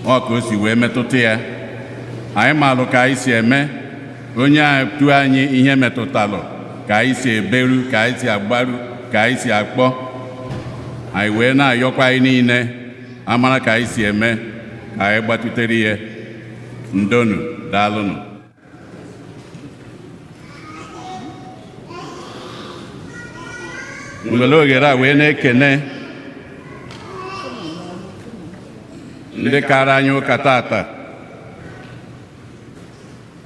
Ọ ka o si wee metụta ya. Anyị maalụ ka anyị si eme onye a tu anyị ihe metụtalụ, ka anyị si eberu, ka anyị si agbaru, ka anyị si akpọ. Anyị wee na-ayọkwa anyị niile amara ka anyị si eme ka anyị gbatutere ihe. Ndonu, daalụnụ. Nwere oghere a wee na-ekene ndị kara anyị ụka tata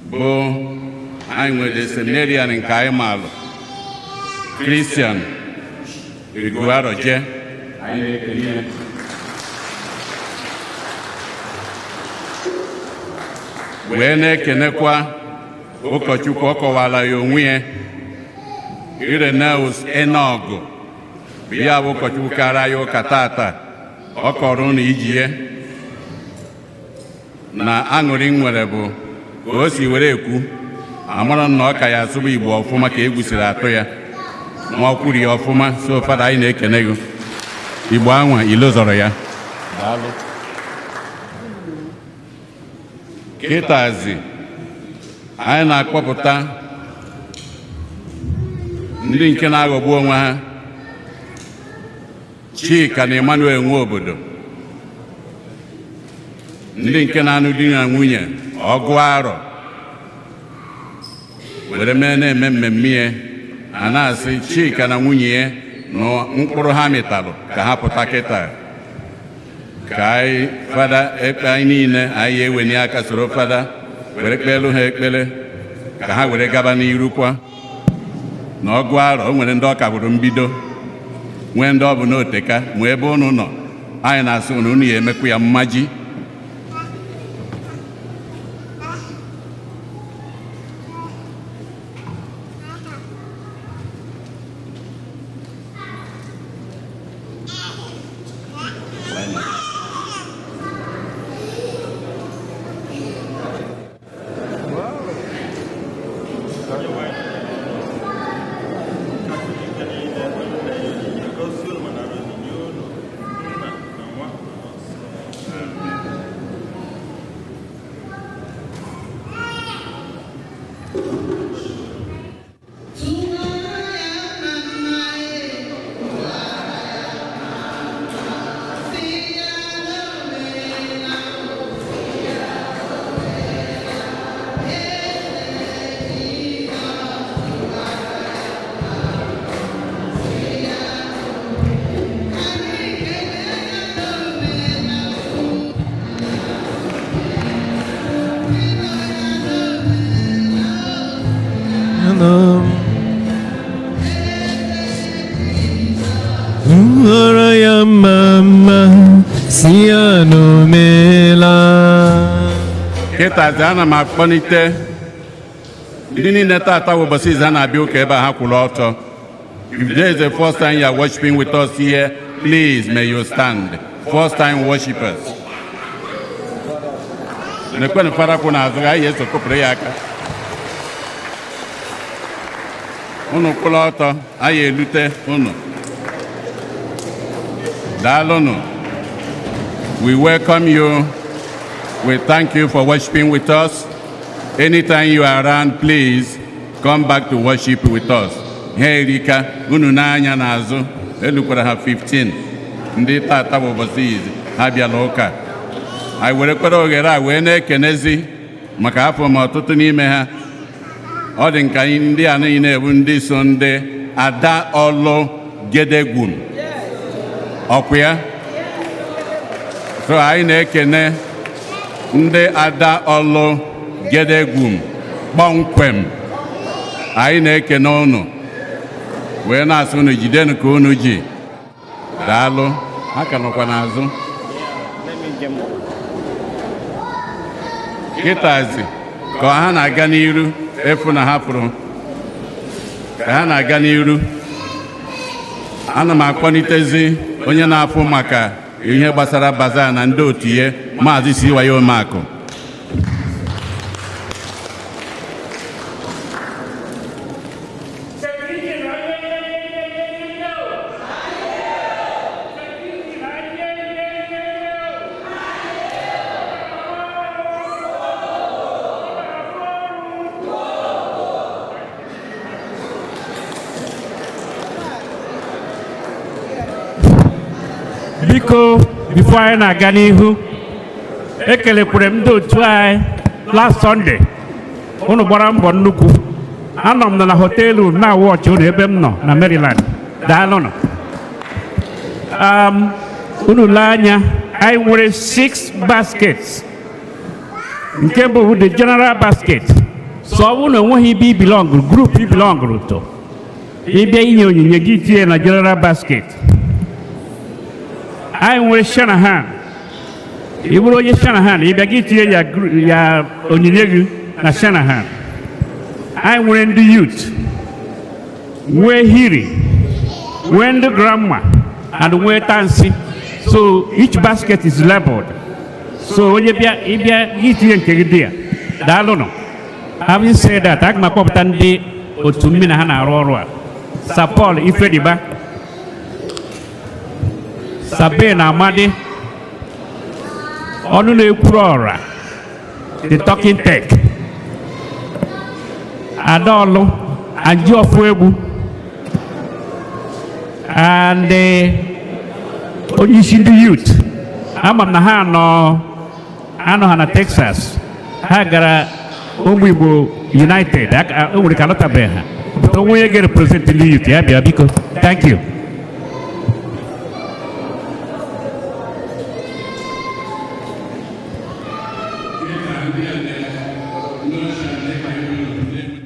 bụ anyị nwere seminarian nke anyị maalụ, Christian Iguaroje. Anyị na-ekene ya. Wee na-ekenekwa ụkọchukwu, ọ kọwara ya onwe ya, Irenaeus Enọgụ bụ ya bụ ụkọchukwu kara ya ụka tata. Ọ kọrọ ụnụ iji ya na aṅụrị m nwere bụ ka o si were ekwu. Amara m na ọ ka ya asụba Igbo ọfụma ka egwu siri atụ ya, ma ọ kwuru ya ọfụma. So Fada, anyị na-ekene gị. Igbo anwa ilozọrọ ya. Daalụ. Kịtazi anyị na-akpọpụta ndị nke na-aghọgbu onwe ha, Chika na Emmanuel nwe obodo, ndị nke na-anụ di na nwunye ọgụ arọ were mee na-eme mmemme ya. A na-asị Chika na nwunye ya na mkpụrụ ha mịtalụ ka ha pụta kịta, ka anyị fada ekpe. Anyị niile anyị eweni aka soro fada were kpelu ha ekpere ka ha were gaba n'iru kwa na ọgụ arọ. O nwere ndị ọ ka bụrụ mbido, nwee ndị ọ bụ n'oteka ma ebe unu nọ. Anyị na-asị unu, unu ya emekwa ya mmaji. Gozie unu ma nara onyinye unu, Nna na Nwa na Mmụọ Nsọ. Anam. Nhọrọ ya mma mma, si ya n'omela. Kịtazi ana m akpọlite ndị niile tata bụ ụbọchị izu a na-abịa ụka ebe a, ha kwụrụ ọtọ. If there is a first time you are worshiping with us here, please may you stand. First time worshipers, na-ekwenụ fada kwụ n'azụ, anyị eso kụpụrụ ya aka. Unu kwụrụ ọtọ, anyị elute unu. Daalụnụ. We welcome you. We thank you for worshiping with us. Anytime you are around, please come back to worship with us. Ha erika unu n'anya n'azụ, elukwara ha 15 ndị tata bụ ụbọchị izi ha bịala ụka. Anyị werekwara oghere a wee na-ekenezi maka afọ ma ọtụtụ n'ime ha. Ọ dị nka anyị ndị a niile bụ ndị so ndị Ada Ọlụ Gedegwum ọkwa ya. So anyị na-ekene ndị Ada Ọlụ Gedegwum kpọmkwem. Anyị na-ekene unu wee na-asị unu jidenu ka unu ji. Daalụ, ha ka nọkwa n'azụ. Kịtazi ka ha na-aga n'iru efu na ha fụrụ ka ha na-aga n'iru. Ana m akpọlitezi onye na-afụ maka ihe gbasara bazaar na ndị otu ya, Maazị Siwaye Omeakụ. Biko, before anyị na-aga n'ihu, ekelekwere m ndị otu anyị last Sunday. Unu gbara mbọ nnukwu. Anọ m na họteelụ na-awọchị unu ebe m nọ na Maryland. Daalụnụ. Unu lee anya, anyị nwere 6 baskets. Nke mbụ bụ the general basket. So ọ bụrụ na onweghị ibe i belong, group i belong to, ịbịa inye onyinye gị tinye na general basket. Anyị nwere Shanahan. Ị bụrụ onye Shanahan, ị bịa gị tinye ya onyinye gị na Shanahan. Anyị nwere ndị youth, nwee hiri, nwee ndị grandma, and nwee tansi. So each basket is labeled. So onye bịa, ịbịa gị tinye nke gị dị ya. Daalụnụ. Having said that, aga m akpọpụta ndị otu mmiri na ha na-arụ ọrụ a. Sir Paul Ifediba, Sabin Amadi, ọnụ na-ekwuru ọra, the talking tech, Adaọlụ, Anji Ọfụegbu, and onye isi ndị youth. Ama m na ha anọ ha na Texas. Ha gara ụmụ Igbo United, o nwere ka alọtabeghị ha. But onwe onye ga-represent ndị youth ya bịa biko. Thank you.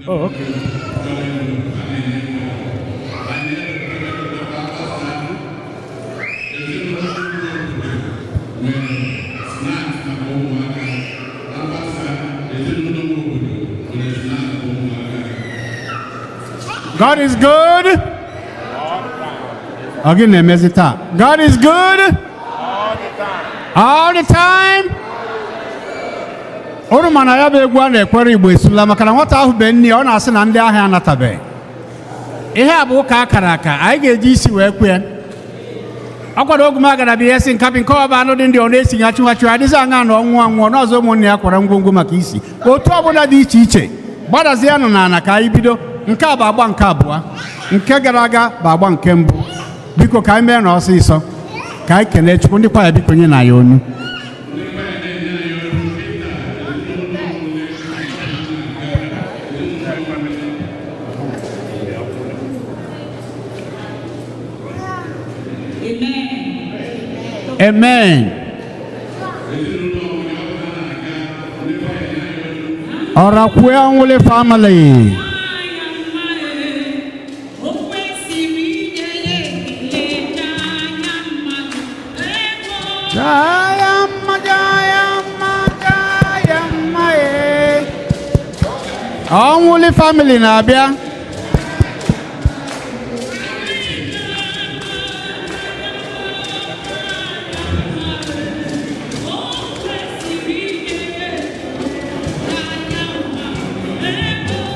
Oh, okay. God is good. Ọ gị na-emezi taa. God is good. All the time. Unu ma na ya bụ egwu a na-ekwere Igbo esula maka na nwata ahụ be nne ya, ọ na-asị na ndị ahịa anatabeghị. Ihe a bụ ụka akara aka anyị ga-eji isi wee kwue. Ọ kwado ogumagara bụ ihe si nkapị nke ọba anụ dị ndị ọ na-esi nhachu nhachu adịghị aṅa na ọnwụ anwụọ n'ọzọ ụmụnne ya kwara ngwongwo maka isi. Otu ọbụla dị iche iche gbadazianụ n'ala ka anyị bido. Nke a bụ agba nke abụọ, nke gara aga bụ agba nke mbụ. Biko ka anyị mee na ọsịsọ ka anyị kelee Chukwu. Ndị kwaya biko nye na ya onu. Amen. Ọrakwe Anwule family. Jayamma, Jayamma, Jayamma, eh. Anwule family na-abịa.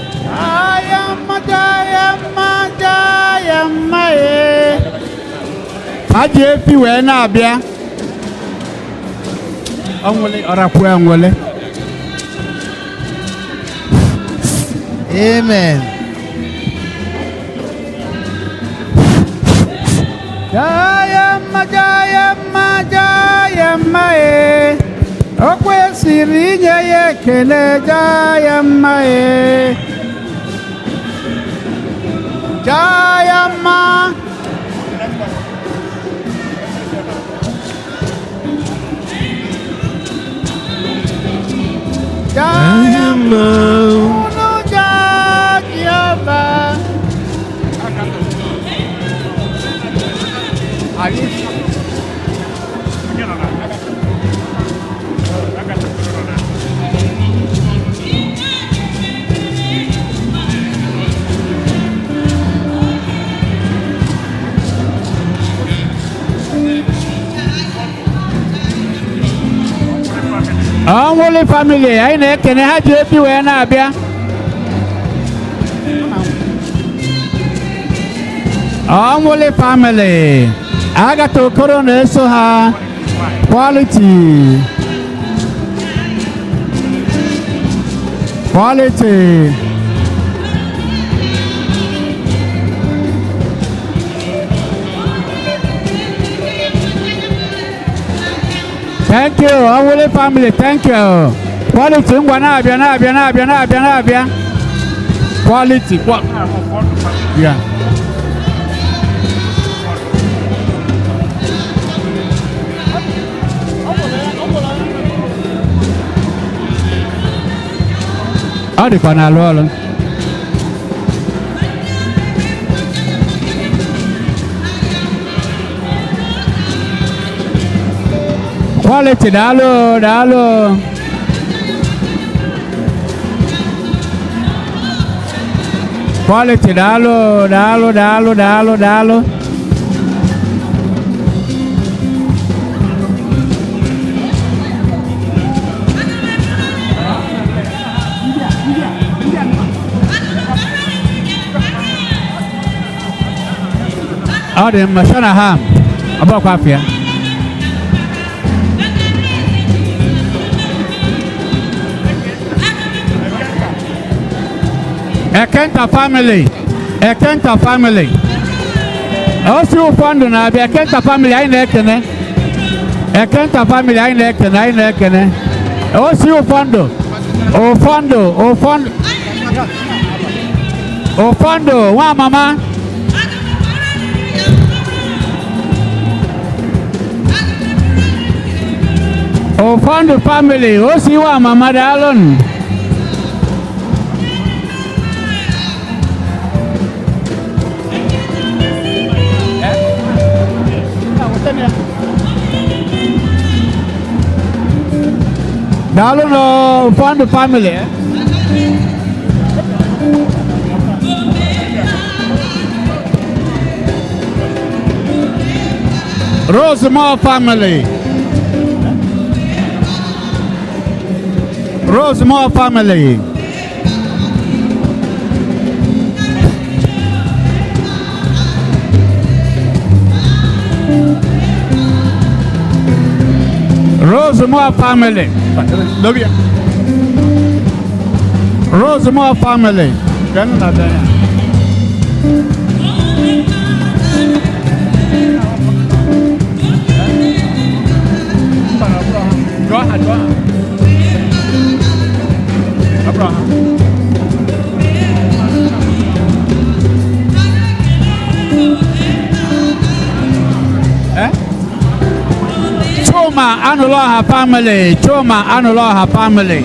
Jayamma, Jayamma, Jayamma, eh. Ha ji efi wee na-abịa. Anwule, Ọrakwe Anwule. Amen. Jayama, jayama, jayama, e. O kwesịrị inye ya ekele, jayama, e. Jayama. Jayama. Unu jayama. Onwule family, anyị na-ekene ha ji ebi wee na-abịa. Onwule family, Agatha Okoro na-eso ha. Quality. Quality. Thank you, Onwule family, thank you. Quality, ngwa na-abịa na-abịa na-abịa na-abịa na-abịa. Quality, yeah. Ọ dịkwa n'alụ ọlụ. Quality, daalụ, daalụ. Quality, daalụ, daalụ, daalụ, daalụ, daalụ. Ọ dị mma, Shanahan, ọ bụkwa afọ ya. Ekenta family, Ekenta family. Osi ụfọdụ na-abịa, Ekenta family anyị na-ekene. Ekenta family anyị na-ekene, anyị na-ekene. Osi ụfọdụ, ụfọdụ, ụfọdụ, ụfọdụ, nwa mama. Ụfọdụ family, osi nwa mama daalụnụ. Daalụ ụfọdụ family. Rosemore family. Rosemore family. Rosemore family. Rosemore family. Chuma Anuloha family, Chuma Anuloha family.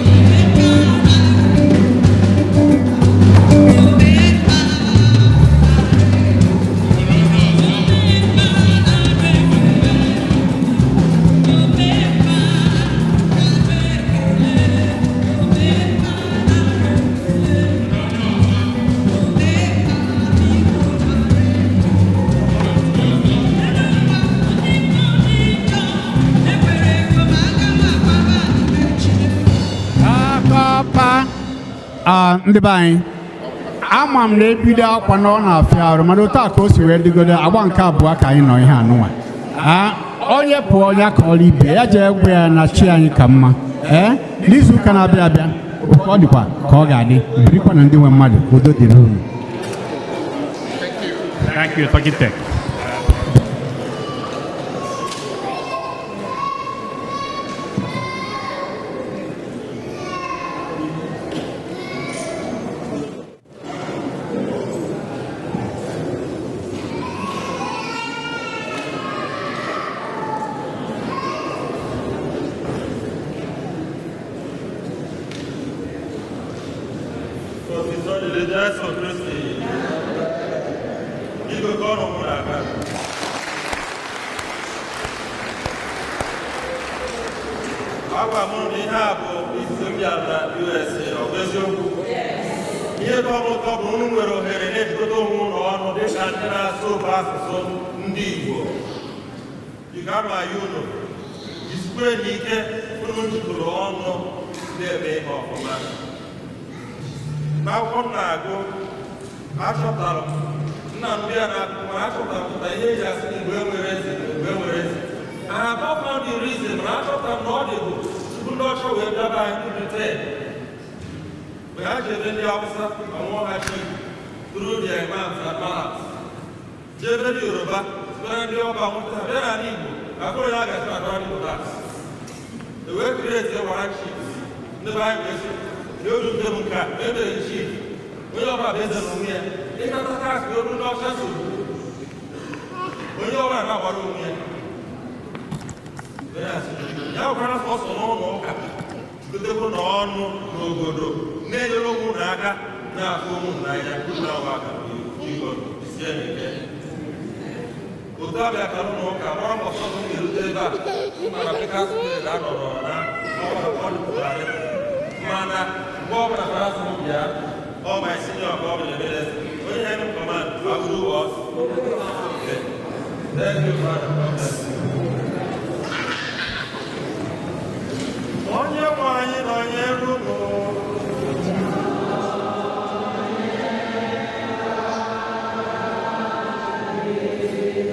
Ndị be anyị, ama m na-ebido akwa na ọ na-afịa arụ, mana otu a ka o si wee dịgodo agba nke abụọ ka anyị nọ ihe anụnwa. Onye pụọ onye ka ọrụ ibe ya jee gwa ya na chi anyị ka mma. N'izu ụka na-abịa abịa ọ dịkwa ka ọ ga-adị, birikwa na ndị nwe mmadụ, udo dịrị unu. Thank you, Tokite. dịrị Jesu Kristi. Biko kọrọ mụ n'aka. Agwa m na ihe a bụ izizi m bịara na USA, ọ bụ eziokwu? Ihe tọrọ m ụtọ bụ unu nwere ohere na-ejikọta onwe unu ọnụ dịka ndị na-asụ ofe asụsụ ndị Igbo. Biko amaghị unu jisikwe n'ike unu jikọrọ ọnụ na-eme ihe ọfụma. N'akwụkwọ m na-agụ, achọpụtara m nna m bịa na-agụ ma achọpụtara m na ihe eji asị na Igbo enwere eze na Igbo enwere eze. I have not found the reason, ma achọpụtara m na ọ dịbụ tupu ndị ọcha wee bịaba anyị ndị Britain. Mgbe ha jebe ndị Hausa ọnwụọ ha chi through their imams and malams. Jebe ndị Yoruba site ndị ọba nwụta ha bịa n'ala Igbo akụrụ ya agachi na ndị Igbo tax. E wee create warrant chiefs. Ndị be anyị wee sị n'olu nke m nke a emere chief onye ọbụla bụ eze n'onwe ya ịnata tax bụ olu ndị ọcha nsogbu onye ọbụla na-agbara onwe ya. Ya bụkwara sọsọ n'ụlọ ụka gotekwu n'ọnụ n'obodo na-enyere onwe unu aka na-afụ onwe unu n'anya aka sie n'ike. Otu abịa ka n'ụlọ ụka gbara mbọ sọsọ m ga-erute ebe a mara Petersburg anọrọ na ọ mana mgbe ọbụla fara sị m bịa ọ my senior ka ọ bụ ebere onye head of command I will do what? Okay. Thank you, Father. God bless you. Onye nwe anyị nọnyere unu.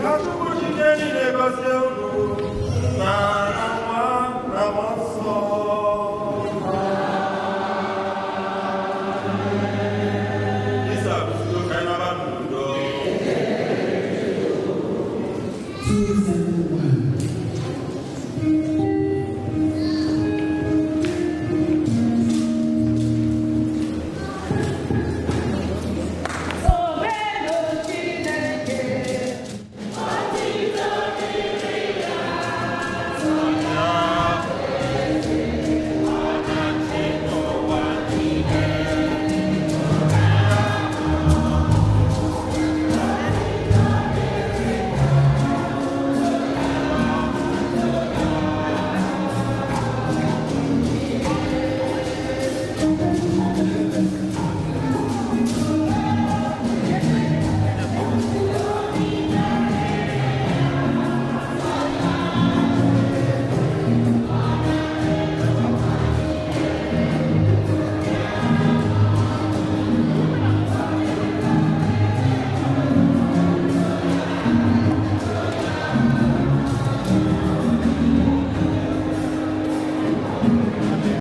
Ka Chukwu Chineke niile gọzie unu.